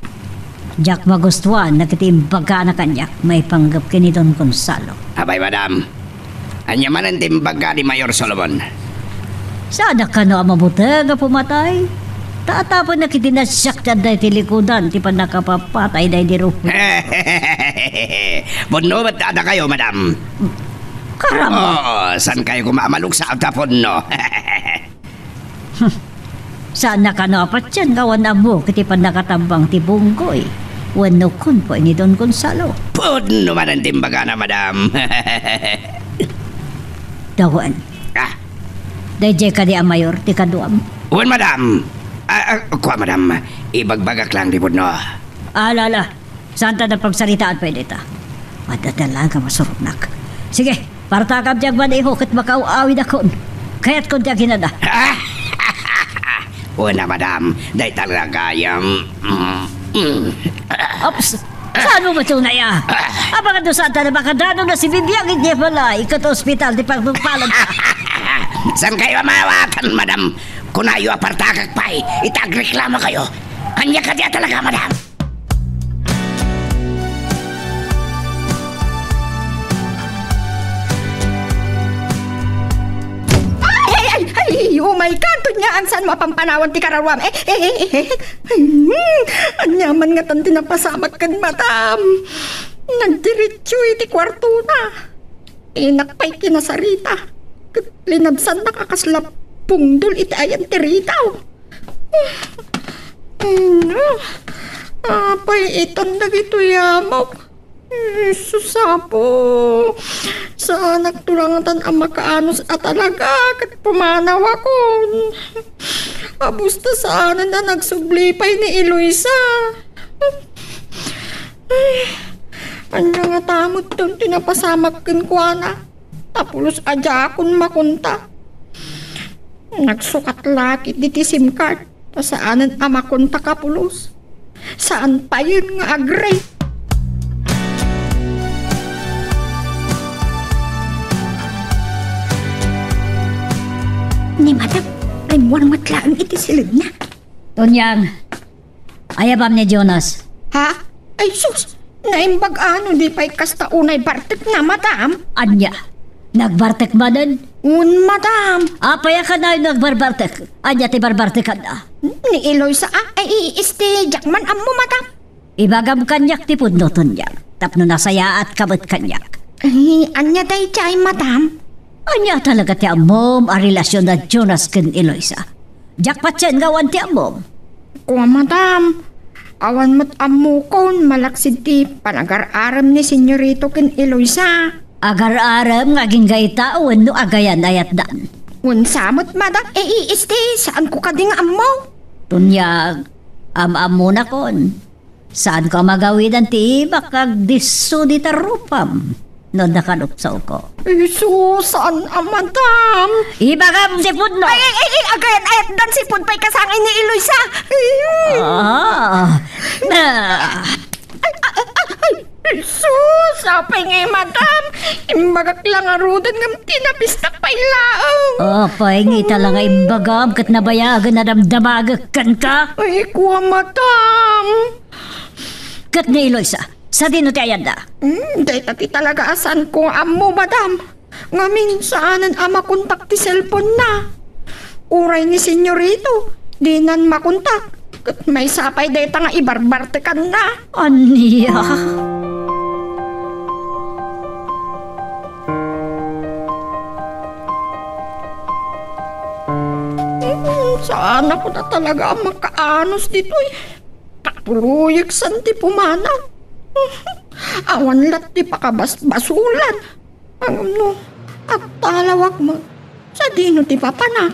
Diak magustuan dagiti imbagana kaniak maipanggep ken ni Don Gonzalo. Apay, madam, ania manen ti imbaga ni Mayor Solomon? Saanak kano a mabuteng a pumatay? Ta tapno ket ti nasiak ti adda iti likudan ti pannakapapatay daydi Rufio. Pudno met a dakayo, madam. Karamba! Oo, saan kayo koma a maluksaw ta pudno? Saan a kano a patien nga awan ammo iti pannakatambang ti bunggoy wenno konboy ni Don Gonzalo? Pudno manen ti imbagana, madam. Dawen. Ah. Daydiay kadi a mayor ti kaduam? Wen, madam. Ah, ah, kua, madam. Ibagbagak lang ti pudno. Ala, ala. Saanta a pagsaritaan pay dayta. Adda laeng a masuronak. Sige, partakam ti agmad-iho ket makaaw-awidakon. Kayatkon ti aginana. Wen a, madam, dayta la gayam. Mm, mm. Ops! Saan mo matunay, a? Amangan no saanta a makadano na si Bibiang iti balay ket ospital ti pagpagpalad. Saan kayo a maawagan, madam? Kunayo a partakak pay, ita agreklamo kayo. Ania kadi a talaga, madam? Ay, ay, ay, ay, oh my God, Doña Ann, saan mo a pampanawan ti kararuam? Eh, eh, eh, eh, eh. Hmm, ania man ngatan ti napasamak ken madam? Nagdiretso iti kuartona. Inak pay kinasarita. Ket linabsannak a kasla pungdol iti ayan ti ritaw. Ino? Apay itan dagitoy yamok? Jesus, Apo. Saanak tulangatan a makaanus a talaga ket pumanawakon. Abusta saanen a nagsubli pay ni Eloisa. Ay, ania ngata met ti napasamak kenkuana? Ta pulos a diakon makonta. Nagsukat la ketdi ti SIM card, ta saanen a makontak a pulos. Saan payen nga agree. Ni madam, rimmuar met laeng iti siledna. Tonyang, ayabam ni Jonas. Ha? Ay sus! Naimbag-ano di pay kasta unay bartekna, madam? Ania? Nagbartek manen? Un, madam. Apay a kanayon nagbarbartek? Ania ti barbartekanna? Ni Eloisa a, ay, isti, diak man ammo, madam. Ibagam kaniak ti pudno, Tonyang, tapno nasayaatka met kaniak. Ay, ania daydiay, madam? Ania talaga ti ammom a relasion da Jonas ken Eloisa? Diak patien nga awan ti ammom. Kua, madam, awan met ammokon malaksid ti panagar-arem ni Senyorito ken Eloisa. Agar-arem nga agingga ita wenno agayan-ayatdan? Wen sa met, madam, e, isti, saanko kadi nga ammo. Tonyang, am-ammonakon. Saanko a magawidan ti ibak nga agdisso dita rupam no adda kalupsawko. Isu, saan a, madam? Ibagam ti pudno! Ay, ay, ay, ay, agayan-ayatdan sipud pay kasangay ni Eloisa. Ay, Ah. Ah. Ay, ay, ay, ay, isu, sapay nga, madam. Imbagak la ngaruden ngem tinabistak pay laeng. Apay nga ita la nga imbagam ket nabayagen a damdamagek kenka? Ay, kua, madam. Ket ni Eloisa, Sadino ti ayanna? Hmm, dayta ti talaga a saanko nga ammo, madam. Ngamin, saanen a makontak ti cellphone-na. Uray ni Senyorito, dinan makontak. Ket maysa pay dayta nga ibarbartekanna. Ania? Hmm, saan ako na talaga a makaanus ditoy. Patuloyek san ti pumanaw. Awan lat ti pakabasbasulan. Ngem no agtalawak met, sadino ti papanak?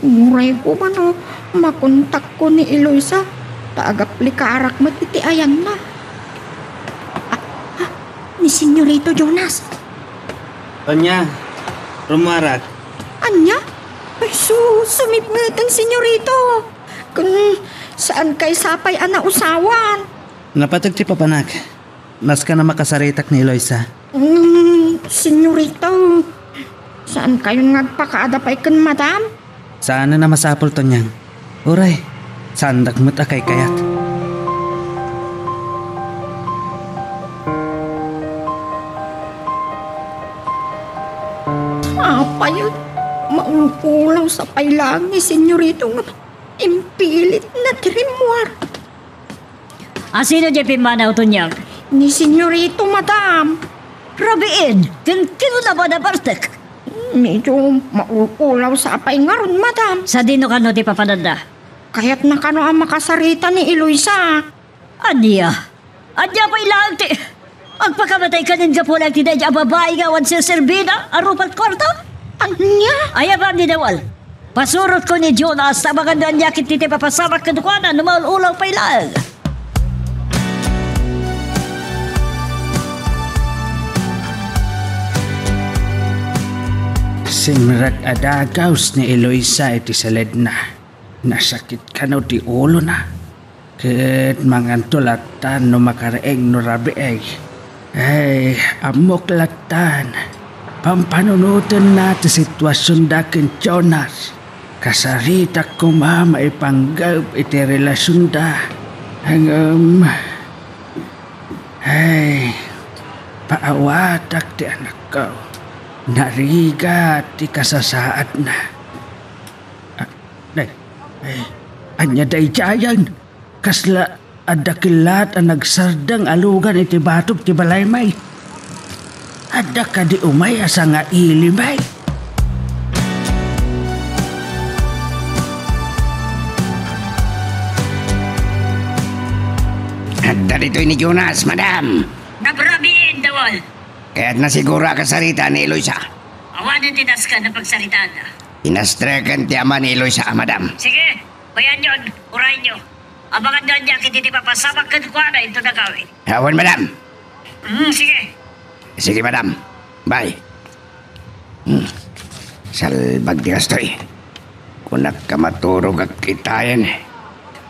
Uray koma no makontakko ni Eloisa, ta agaplikarak met iti ayanna. Ah, ah, ni Senyorito Jonas. Ania, rummuarak. Ania? Ay, sus, sumipngeteng, Senyorito. Ken saan kaysa pay a nausawan? Napateg ti papanak. Nasken a makasaritak ni Eloisa. Mm, Senyorito, saankayon nga agpakaada pay ken madam? Saanen a masapul, Tonyang. Uray, saandak met a kaykayat. Apay, maulpulaw sa pay laeng ni Senyorito nga impilitna ti rimmuar. A sino diay pimmanaw, Tonyang? Ni Senyorito, madam. Rabiin, ken kinuna ba nabartek? Medyo maulpulaw sa apay ngarud, madam. Sadino kano ti papananda? Kayatna kano a makasarita ni Eloisa. Ania? Ania pay laeng ti agpakamatay kanin gapu laeng ti daydi a babai nga awan serserbina a rupat kuarto? Ania? Ay, abaam ni Dawal. Pasurotko ni Jonas ta amangan no ania ketdi ti papasamak kenkuana no maul-ulaw pay laeng. Simrek a dagaws ni Eloisa iti saledna. Nasakit kano ti ulona. Ket manganto lattan no makareng no rabii. Ay, ammok lattan. Pampanunotenna ti situasionda ken Jonas. Kasaritak koma maipanggep iti relasionda. Ngem, ay, paawatak ti anakko. Narigat ti kasasaadna. Ah, ay, ay, ania daydiayen? Kasla adda kellat a nagsardeng a lugan iti batog ti balaymi? Adda kadi umay a sangailim? Adda ditoy ni Jonas, madam. Nabrabiin, Dawal. Kayatna siguro a kasarita ni Eloisa. Awanen ti nasken a pagsaritaanna. Inastreken ti ama ni Eloisa, madam. Sige, bayanyon, urayonyo. Amangan no ania ketdi ti papasamak kenkuana inton agawid. Awan, madam. Mm, sige. Sige, madam. Bye. Hmm. Salbag ti kastoy. Kunak a maturogak kitaen.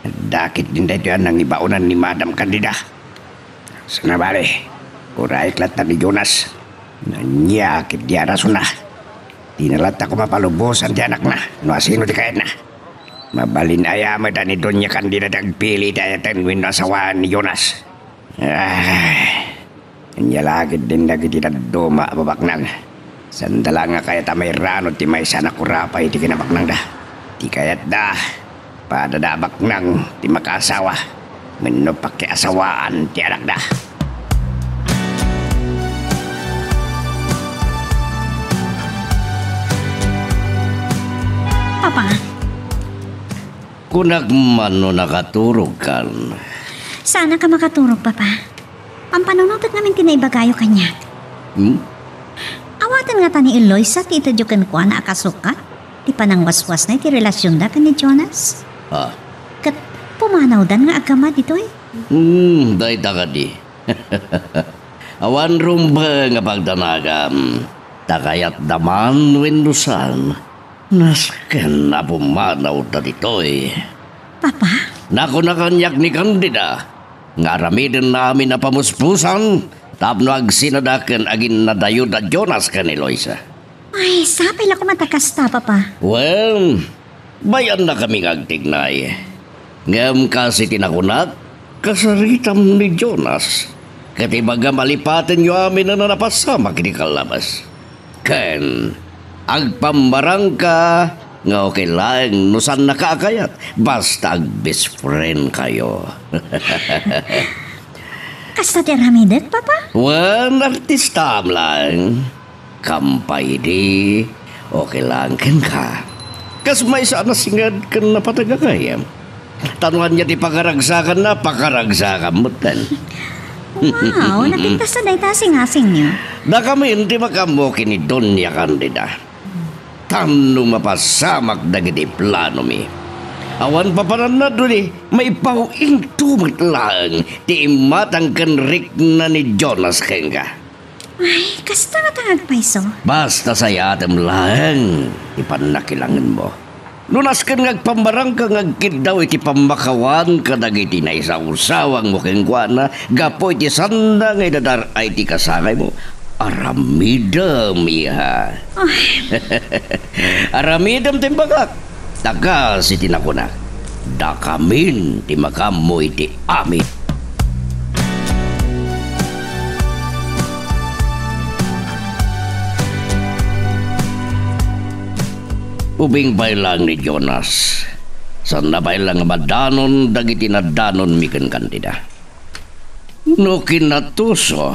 Dakit din daytoy a nangibaonan ni Madam Candida. Sana bale, urayek latta ni Jonas. Ania ketdi a rasonna? Dina latta koma palubosan ti anakna no asino ti kayatna. Mabalin aya met a ni Doña Candida ti agpili iti ayaten wenno asawaan ni Jonas? Ay, ania la ketdin dagiti dadduma a babaknang? Sanda la nga kayat a mairano ti maysa a nakurapay iti kinabaknangda. Ti kayatda, padada a baknang ti makaasawa wenno pakiasawaan ti anakda. Papa. Kunak man no nakaturogkan. Saanka a makaturog, Papa. Pampanunotek ngamin ti naibagayo kaniak. Hmm? Awaten ngata ni Eloisa ti itedyo kenkuana a kasukat ti panangwaswasna iti relasionda ken ni Jonas? Ah. Ket pumanawdan nga agkama ditoy? Hmm, dayta kadi. Awan rumbeng a pagdanagam, ta kayatda man wenno saan, nasken a pumanawda ditoy. Papa? Nakuna kaniak ni Candida nga aramidenna amin a pamuspusan tapno agsinada ken aginnadayo da Jonas ken Eloisa. Ay, sapay la koma ta kasta, Papa. Wen, bay-annakami nga agtignay. Ngem kas iti nakunak, Kasaritam ni Jonas, ket ibagam a lipatenyo amin a napasamak iti kallabas. Ken agpambarangka nga okay laeng no saannaka a kayat, basta ag-best friend kayo. Kasta ti aramidek, Papa? Wen, artistaam laeng. Kampay idi, okay laeng kenka. Kas maysa a nasinged ken napateg a gayyem. Ta no ania ti pakaragsakanna, pakaragsakam metten. Wow, napintas ta dayta a singasingyo. Dakamin ti makaammo ken ni Doña Candida. Tapno mapasamak dagiti planomi. Awan papanannad idi, maipaw-ingto met laeng ti immatang ken rikna ni Jonas kenka. Ay, kasta nga ta nga agpayso. Basta sayatem laeng ti pannakilangenmo. No nasken nga agpambarangka nga agkiddaw iti pammakawan kadagiti naisawsawangmo kenkuana gapu iti sanda nga idadar-ay ti kasangaymo, aramidem, iha. Ay. Aramidem ti imbagak. Ta kas iti nakunak, dakamin ti makaammo iti amin. Ubing pay laeng ni Jonas. Saanna pay laeng a madanon dagiti nadanonmi ken Candida. No kinatuso,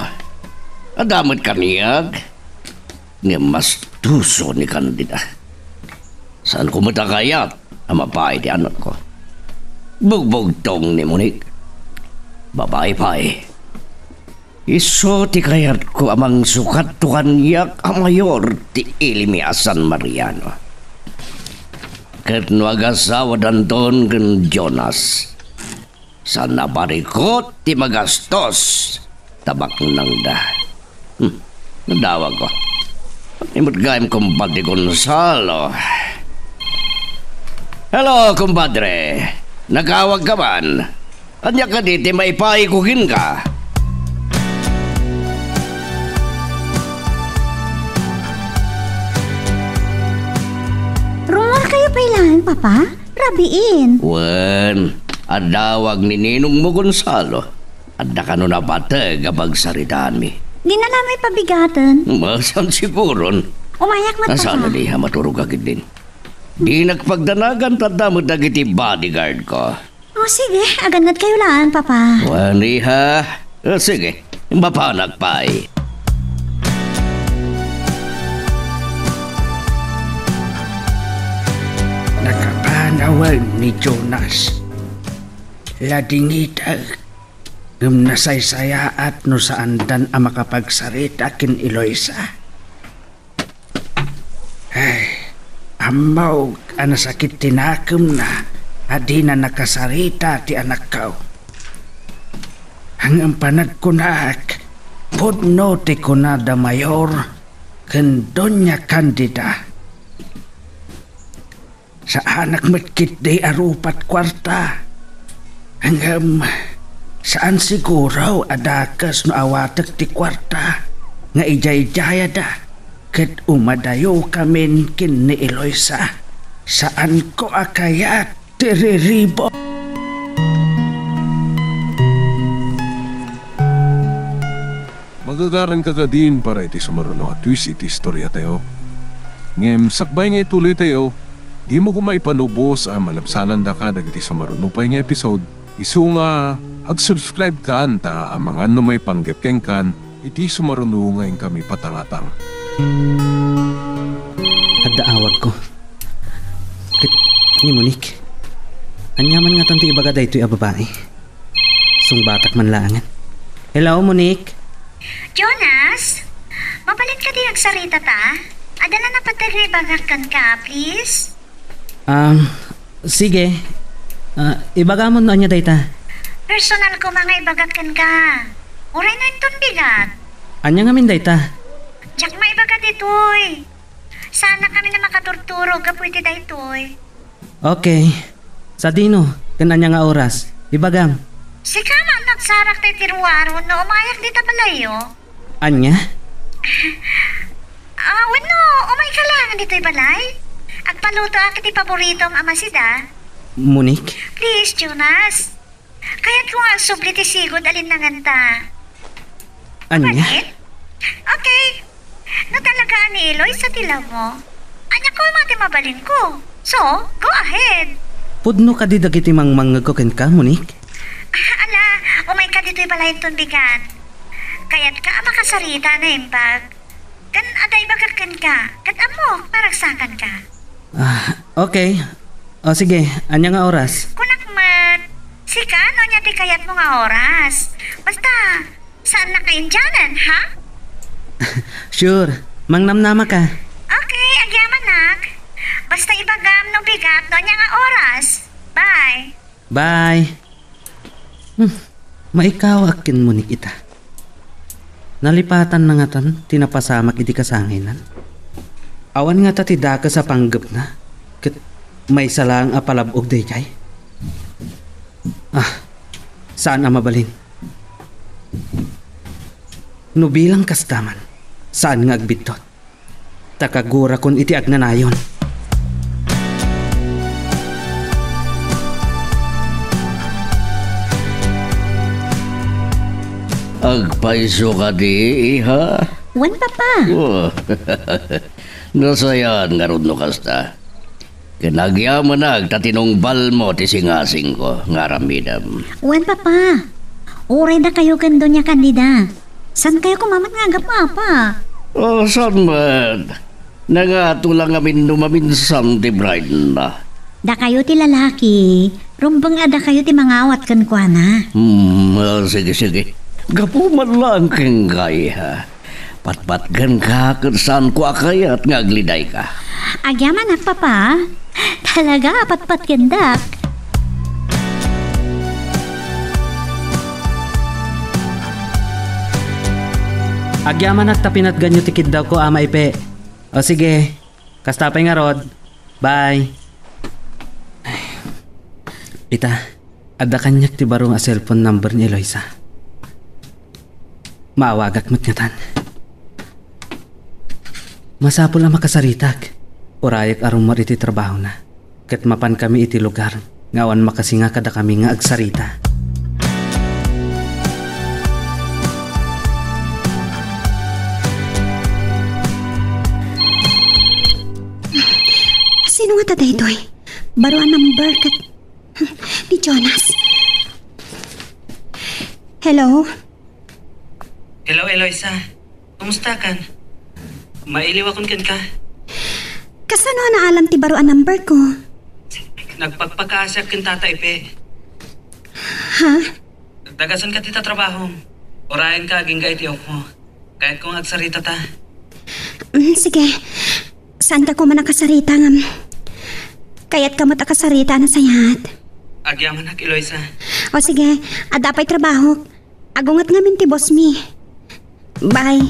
adda met kaniak, ngem mastuso ni Candida. Saanko met a kayat a mapaay ti anakko. Bugbugtong ni Monique. Babai pay. Isu ti kayatko a mangsukatto kaniak a mayor ti ilimi a San Mariano. Ket no agasawadanton ken Jonas, saan a barikut ti magastos ta baknangda. Hmm, nadawagko. Imut gayam, kumpadre Gonzalo. Hello, kumpadre. Nakaawagka man. Ania kadi ti maipayko kenka? Rummuarkayo pay laeng, Papa? Rabiin. Wen, adawag ni ninongmo Gonzalo. Adda kano napateg a pagsaritaanmi. Dina la mapabigaten. Masam siguron. Umayak met, Papa. Saan a di a maturogak idin? Dinak pagdanagan ta adda met dagiti bodyguard ko. O, sige, agannadkayo laeng, Papa. Wen, iha. O, sige, mapanak pay. Nakapan awan ni Jonas. Ladingitek, ngem nasaysayaat no saandan a makapagsarita ken Eloisa. Ay, ammok a nasakit ti nakemna a dina nakasarita ti anakko. Ngem panagkunak, pudno ti kunada Mayor ken Doña Candida. Saanak met ketdi a rupat kuarta. Ngem, saan siguro a dakes no awatek ti kuarta nga ijaydayada ket umadayokamin ken ni Eloisa. Saanko a kayat ti riribo. Magagaranka kadin para iti sumaruno a twist iti istoriatayo. Ngem sakbay nga ituloytayo, dimo koma ipalubos a malabsanandaka dagiti sumaruno pay nga episode, isu nga ag-subscribe kan ta amangan no maipanggep kenkan iti sumaruno nga inkami patangatang. Adda awagko. Ket ni Monique. Ania man ngatan ti ibaga daytoy a babai? Sungbatak man laengen. Hello, Monique? Jonas? Mabalin kadi agsarita ta? Adda la napateg nga ibagak kenka, please? Um, sige. Ah, ibagam no ania dayta. Personal koma nga ibagak kenka. Uray no inton bigat. Ania ngamin dayta? Diak maibaga ditoy. Saannakami a makaturturog gapu iti daytoy. Okay. Sadino, ken ania nga oras? Ibagam. Sika man nagsarak tay tiruaro no umayak dita balayyo. Ania? Ah, wenno, umayka laeng ditoy balay? Agpalutoak iti paboritom a masida. Monique? Please, Jonas. Kayatko nga agsubli ti sigud a linnanganta. Ania? Mabalin? Okay. No talaga a ni Eloisa ti love mo, ania koma ti mabalinko? So, go ahead. Pudno kadi dagiti mangmangngegko kenka, Monique? Ah, ala, umayka ditoy balayenton bigat. Kayatka a makasarita a naimbag. Ken adda ibagak kenka, ket ammok, maragsakanka. Ah, okay. O sige, ania nga oras? Kunak met, sika no ania ti kayatmo nga oras. Basta, saannaka Indianan, ha? Sure, mangnamnamaka. Okay, agyamanak. Basta ibagam no bigat no ania nga oras. Bye. Bye. Hmm, maikaw a kinmunik ita. Nalipatanna ngatan ti napasamak iti kasangayna. Awan ngata ti dakes a panggepna, ket maysa laeng a palab-og daydiay. Ah, saan a mabalin. No bilang kasta man, saan nga agbiddut. Ta kagurakon iti agnanayon. Agpayso kadi, iha? Wen, Papa. Oh. Nasayaat ngarud no kasta. Ken agyamanak ta tinungbalmo ti singasingko nga aramidem. Wen, Papa. Uray dakayo ken Doña Candida. Saankayo koma met nga agap-apa? Oh, saan met? Nangato la ngamin no maminsan ti bridena. Dakayo ti lalaki, rumbeng a dakayo ti mangawat kenkuana. Hmm, ah, sige, sige. Gapu man laeng kenka, iha. Patpatgenka ket saanko a kayat nga agledayka. Agyamanak, Papa. Talaga, patpatgendak. Agyamanak ta pinatganyo ti kiddawko, Ama Ipe. O sige, kasta pay ngarud. Bye. Ay. Ita, adda kaniak ti baro nga cellphone number ni Eloisa. Maawagak met ngatan. Masapul a makasaritak. Urayek a rummuar iti trabahona. Ket mapankami iti lugar nga awan makasinga kadakami nga agsarita. Sino ngata daytoy? Baro a number ket ni Jonas. Hello? Hello, Eloisa. Kumustakan? Mailiwakon kenka. Kasano a naalam ti baro a number ko? Nagpakpakaasiak ken Tata Ipe. Ha? Dagasenka ti tatrabahom. Urayenka agingga iti ukmo. Kayatko nga agsaritata. Mm, sige. Saanka koma nakasarita ngem kayatka met a kasarita a nasayaat. Agyamanak, Eloisa. O sige, adda pay trabahok. Agunget ngamin ti boss mi. Bye.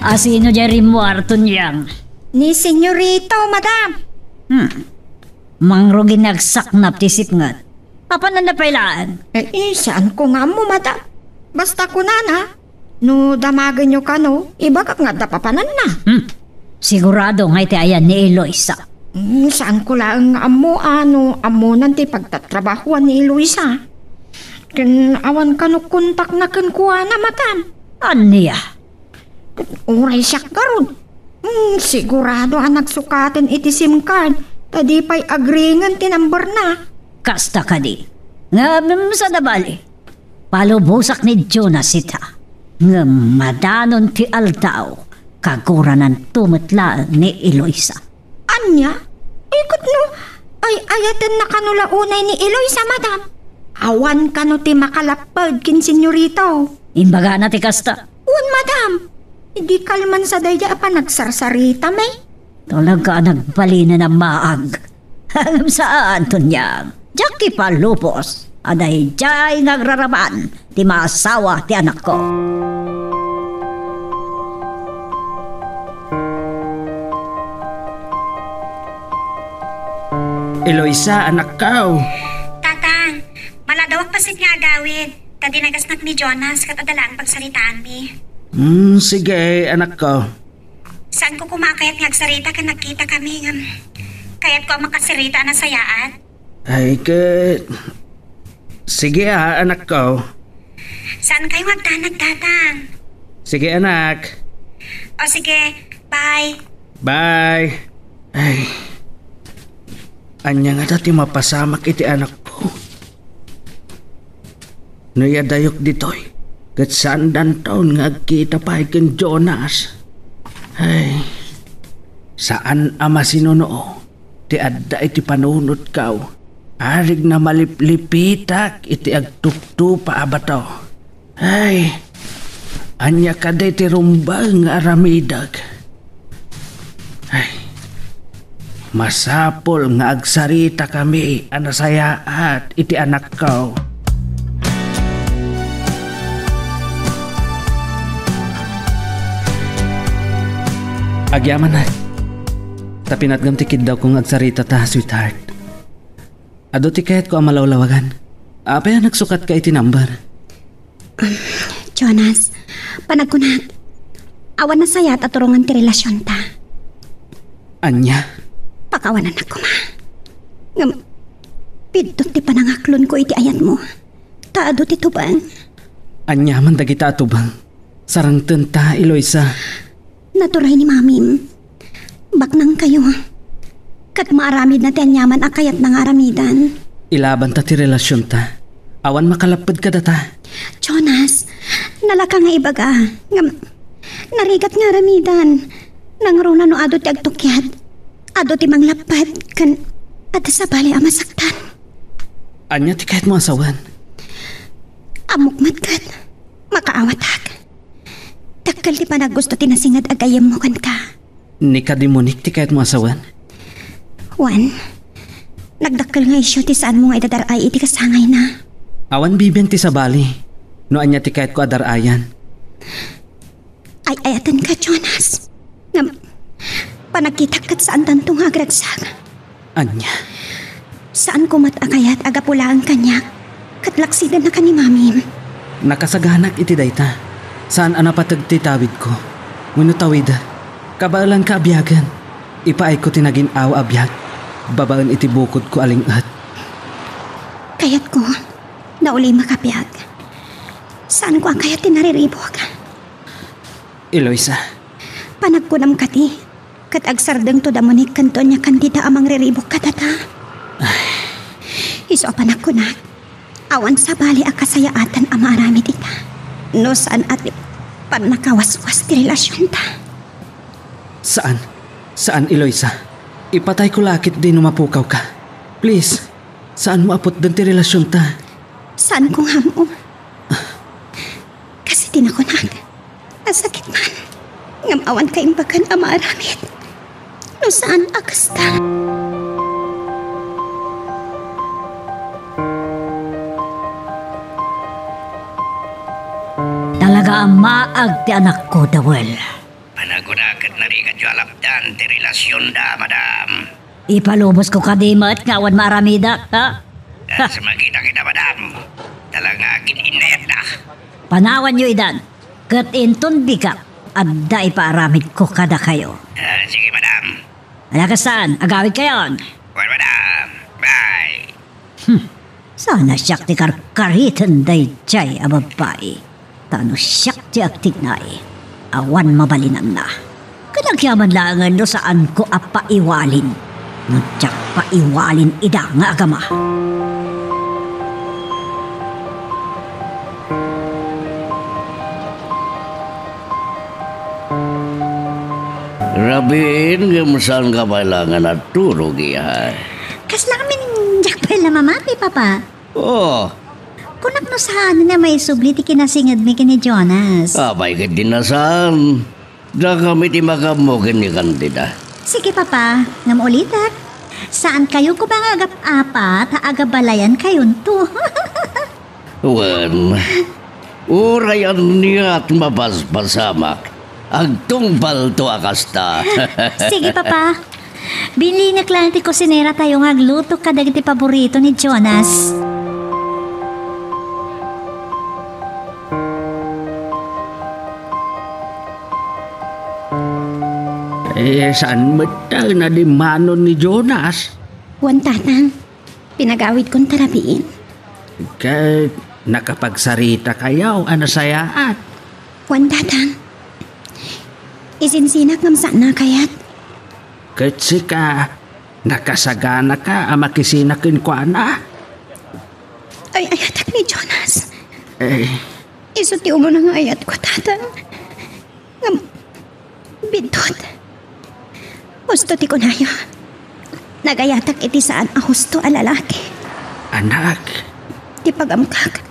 A sino diay rimmuar, Tonyang? Ni Senyorito, madam. Hmm. Mangrugi nga agsaknap ti sipnget. Apananna pay laeng? Eh, eh, saanko nga ammo, madam. Basta kunana, no damagenyo kano, ibagak nga adda papananna. Hmm. Sigurado nga iti ayan ni Eloisa. Hmm, saanko laeng nga ammo, a, no ammonan ti pagtatrabahoan ni Eloisa. Ken awan kano kontakna kenkuana, madam. Ania? Uray siak garud. Hmm, sigurado a nagsukaten iti sim card, ta di pay agringen ti number na. Kasta kadi. Ngem, saan a bali. Palubosak ni Jonas ita. Ngem madanon ti aldaw, kaguranan to met laeng ni Eloisa. Ania? Ay, ket no ay-ayatenna kano la unay ni Eloisa, madam? Awan kano ti makalapped ken senyorito. Imbagana ti kasta. Wen, madam. Idi kalman sa daydi a panagsarsarita, may. Talaga a nagbalinen a maag. Ngem saan, Tonyang. Diak ipalubos a daydiay nga agraraman ti maasawa ti anakko. Eloisa, anakko. Tatang, maladawak paset nga agawid, ta dinagasnak ni Jonas ket adda laeng pagsaritaanmi. Hmm, sige, anakko. Saanko koma a kayat nga agsarita ken nagkitakami ngem kayatko a makasarita a nasayaat. Ay, ket, sige, a, anakko. Saankayo nga agdanag, Tatang? Sige, anak. O, sige. Bye. Bye. Ay. Ania ngata ti mapasamak iti anakko? No adayok ditoy, ket saandanton nga agkita pay ken Jonas. Ay, saan a masinuno ti adda iti panunotko. Arigna maliplipitak iti agtuptupa a bato. Ay, ania kadi ti rumbeng nga aramidek? Ay, masapul nga agsaritakami a nasayaat iti anakko. Agyamanak. Ta pinatgam ti kiddawko nga agsaritata, sweetheart. Adu ti kayatko a malawlawagan. Apay a nagsukatka iti number? Jonas, panagkunak, awan nasayaat a turongen ti relasionta. Ania? Pakawanannak koma. Ngem, biddut ti panangaklonko iti ayatmo. Ta adu ti tubeng. Ania man dagita a tubeng? Sarengtenta, Eloisa. Naturay ni Mamim. Baknangkayo. Ket maaramidna ti aniaman a kayatna nga aramidan. Ilabanta ti relasionta. Awan makalapped kadata. Jonas, nalaka nga ibaga. Ngem, narigat nga aramidan. Nangruna no adu ti agtukyat. Adu ti manglapped. Ken, adda sabali a masaktan. Ania ti kayatmo a sawen? Ammok met ket makaawatak. Dakkel ti panaggusto ti nasinged a gayyemmo kenka. Ni kadimonik ti kayatmo a sawen? Wen, nagdakkel nga isyu ti saanmo nga idadar-ay iti kasangayna. Awan bibiang ti sabali no ania ti kayatko a dar-ayan. Ay-ayatenka, Jonas. Ngem, panagkitak ket saantanto nga agragsak. Ania? Saanko met a kayat a gapu laeng kaniak ket laksidennaka ni Mamim. Nakasaganak iti dayta. Saan a napateg ti tawidko. Wenno tawidek. Kabaelanka a biagen. Ipaayko ti nagin-awa a biag babaen iti bukodko a ling-et. Kayatko, naulimek a biag. Saanko a kayat ti nariribuk. Eloisa. Panagkunam kadi, ket agsardengto da Monique ken Doña Candida a mangriribuk kadata. Ay. Isu a panagkunak, awan sabali a kasayaatan a maaramid ita. No saan a ti pannakawaswas ti relasionta. Saan. Saan, Eloisa. Ipatayko la ketdi no mapukawka. Please, saanmo a putden ti relasionta. Saanko nga am-o. Kas iti nakunak, nasakit man. Ngem awan kaimbagan a maaramid no saan a kasta. Talaga a maag ti anakko, Dawel. Panagkunak ket narigatyo a lapdan ti relasionda, madam. Ipalubosko kadi met nga awan maaramidak, ha? Kas makita kita, madam. Talaga nga agin-innayatda. Panawanyo idan, ket inton bigat, adda ipaaramidko kadakayo. Ah, sige, madam. Ala, kastan, agawidkayon. Wen, madam. Bye. Hmm. Saan a siak ti karkariten daydiay a babbai. Ta no siak ti agtignay, awan mabalinanna. Ket agyaman laengen no saanko a paiwalin. No diak paiwalin ida nga agama. Rabiin, ngem saanka pay laengen a turog, iha? Kasla ngamin diak pay la mamati, Papa. Oh. Kunak no saan a maisubli ti kinasingedmi ken ni Jonas. Apay ketdi a saan. Dakami ti makaammo ken ni Candida. Sige, Papa, ngem ulitek. Saankayo koma nga agap-apa ta agabalayankayonto. Wen, uray ania ti mapaspasamak, agtungpalto a kasta. Sige, Papa. Bilinek laeng ti kusineratayo nga agluto kadagiti paborito ni Jonas. Eh, saan met ta nga dimmanon ni Jonas? Wen, Tatang. Pinagawidkon ta rabiin. Ket nakapagsaritakayo a nasayaat? Wen, Tatang. Isinsinak ngem saanna a kayat. Ket sika, nakasaganaka a makisina kenkuana? Ay-ayatek ni Jonas. Eh. Isu ti umuna nga ayatko, Tatang. Ngem, biddut. Husto ti kunayo. Nagayatak iti saan a husto a lalaki. Anak. Ti pagamkak,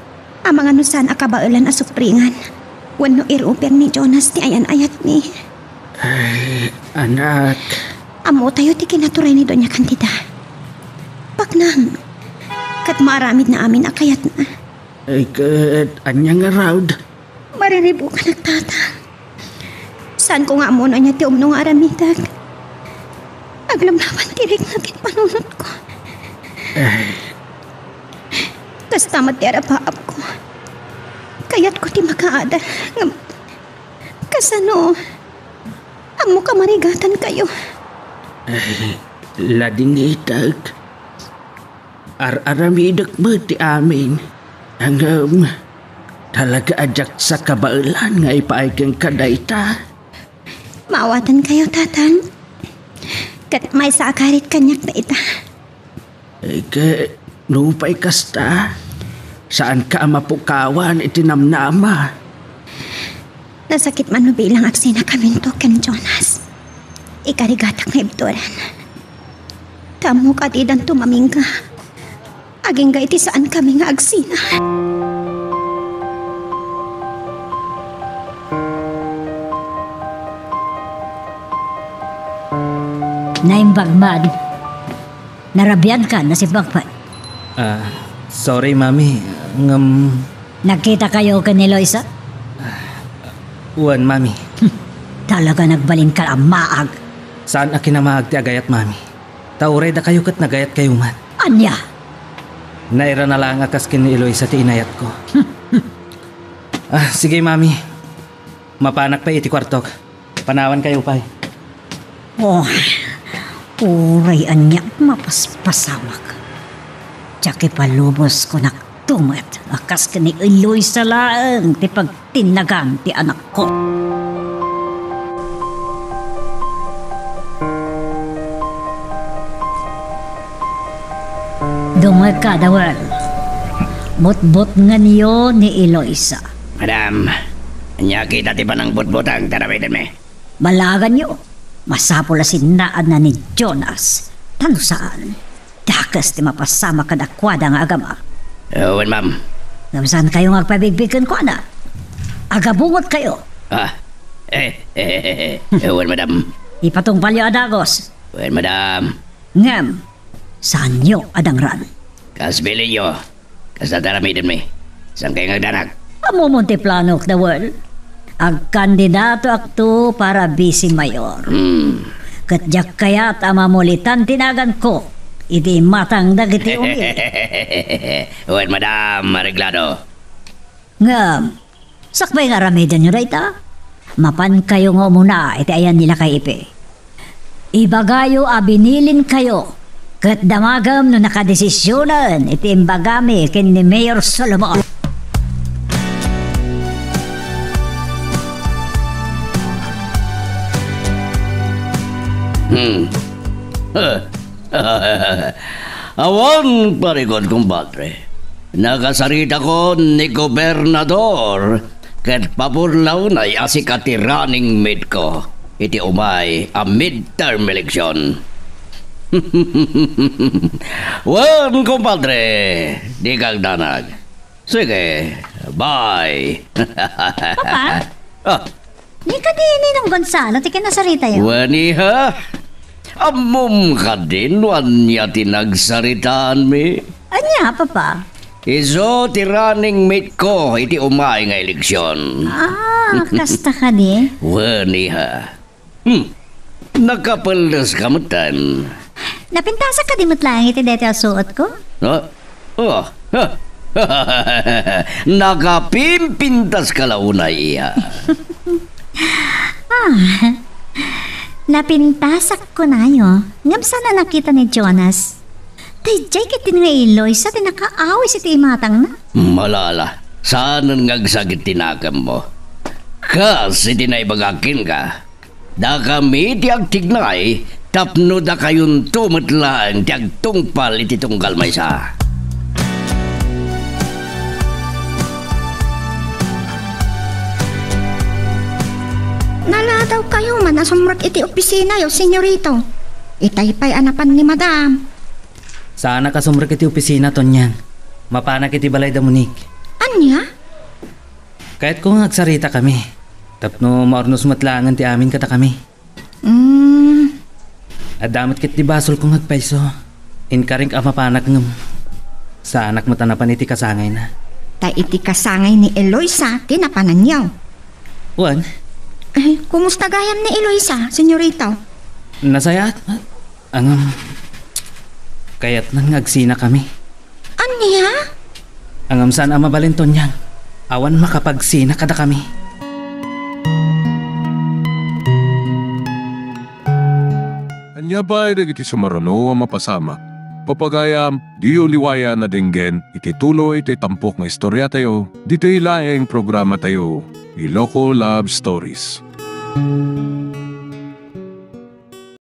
amangan no saan a kabaelan a supringan wenno iruper ni Jonas ti ayan-ayatmi. Ay, anak. Ammotayo ti kinaturay ni Doña Candida. Paknang, ket maaramidna amin a kayatna. Ay, ket ania ngarud? Mariribukanak, Tatang. Saanko nga ammo no ania ti umno nga aramidek. Aglamlaban ti rikna ken panunotko. Ay. Kasta met ti arapaapko. Kayatko ti makaadal. Ngem, kasano? Ammok a marigatankayo. Ay, ladingitek. Ar-aramidek met ti amin. Ngem, talaga a diak sa kabaelan nga ipaay kenka dayta. Maawatankayo, Tatang. Ket maysa a karit kaniak dayta. Ket nupay kasta, saanka a mapukawan iti namnama. Nasakit man no bilang agsinakaminto ken Jonas. Ikarigatak nga ibturan. Ta ammok a didanto mamingga. Agingga iti saankami nga agsina. Naimbag man. Narabianka, nasipagpet. Ah, sorry, Mami. Ngem, nagkitakayo ken ni Eloisa? Wen, Mami. Talaga nagbalinka a maag. Saan a kinamaag ti agayat, Mami. Ta uray dakayo ket nagayatkayo met. Ania? Nairana laeng a kas ken ni Eloisa ti inayatko. Ah, sige, Mami. Mapanak pay iti kuartok. Panawankayo pay. Oh, uray ania mapaspasamak. Diak ipalubos kunakto met a kas ken ni Eloisa laeng ti pagtinnagan ti anakko. Dumngegka, Dawel. Butbutngenyo ni Eloisa. Madam, ania kita ti panangbutbuteng ti aramidenmi? Balaganyo, masapul a sinnaanna ni Jonas. Ta no saan, dakes ti mapasamak kadakuada nga agama. Wen, ma'am. Ngem saankayo nga agpabigbig kenkuana. Agabungotkayo. Ah, eh, eh, eh, eh, wen, madam. Ipatungpalyo a dagus. Wen, madam. Ngem, saanyo a dangran. Kas bilinyo, kasta ti aramidenmi. Saankayo nga agdanag? Ammom ti planok, Dawel. Agkandidatoakto para bisi mayor. Hmm. Ket diak kayat a mamulitan ti naganko iti imatang dagiti uni. Wen, madam, areglado. Ngem, sakbay nga aramidenyo dayta, mapankayo nga umuna iti ayan ni Lakay Ipe. Ibagayo a binilinkayo, ket damagem no nakadesisionen iti imbagami ken ni Mayor Solomon. Hmm. Awan parikot, kumpadre. Nakasaritakon ni Gobernador ket pabor la unay a sika ti running mate ko iti umay a midterm election. Wen, kumpadre, dika agdanag. Sige, bye. Papa? Ah. Di kadi Ninong Gonzalo ti kinasaritayo? Wen, iha. Ammom kadi no ania ti nagsaritaanmi? Ania, Papa? Isu ti running mate ko iti umay nga eleksyon. Ah, kasta kadi? Wen, iha. Hmm. Nakapelleska metten. Napintasak kadi met laeng iti daytoy a suotko? Ha? Oh. Nakapimpintaska la unay, iha. Ah. Napintasak kunayo, ngem saan a nakita ni Jonas. Daydiay ketdin nga Eloisa ti nakaawis iti imatangna. Malala, saanen nga agsakit ti nakemmo. Kas iti naibagak kenka, dakami ti agtignay tapno dakayonto met laeng ti agtungpal iti tunggal maysa. Naladawkayo man a sumrek iti opisinayo, Senyorito. Itay pay a napan ni Madam. Saanak a sumrek iti opisina, Tonyang. Mapanak iti balay da Monique. Ania? Kayatko nga agsaritakami. Tapno maurnos met laengen ti amin kadakami. Mm. Adda met ketdi basolko nga agpayso. Inkarink a mapanak ngem saanak met a napan iti kasangayna. Ta iti kasangay ni Eloisa ti napananyo. Wen? Ay, kumusta gayam ni Eloisa, Senyorito? Nasayaat. Ngem, kayatna nga agsinakami. Ania? Ngem saan a mabalin, Tonyang. Awan makapagsina kadakami. Ania pay dagiti sumaruno a mapasamak? Papagayam, diyo liwayan a denggen iti tuloy ti tampok nga istoriatayo, ditoy laeng programatayo, Iloko Love Stories.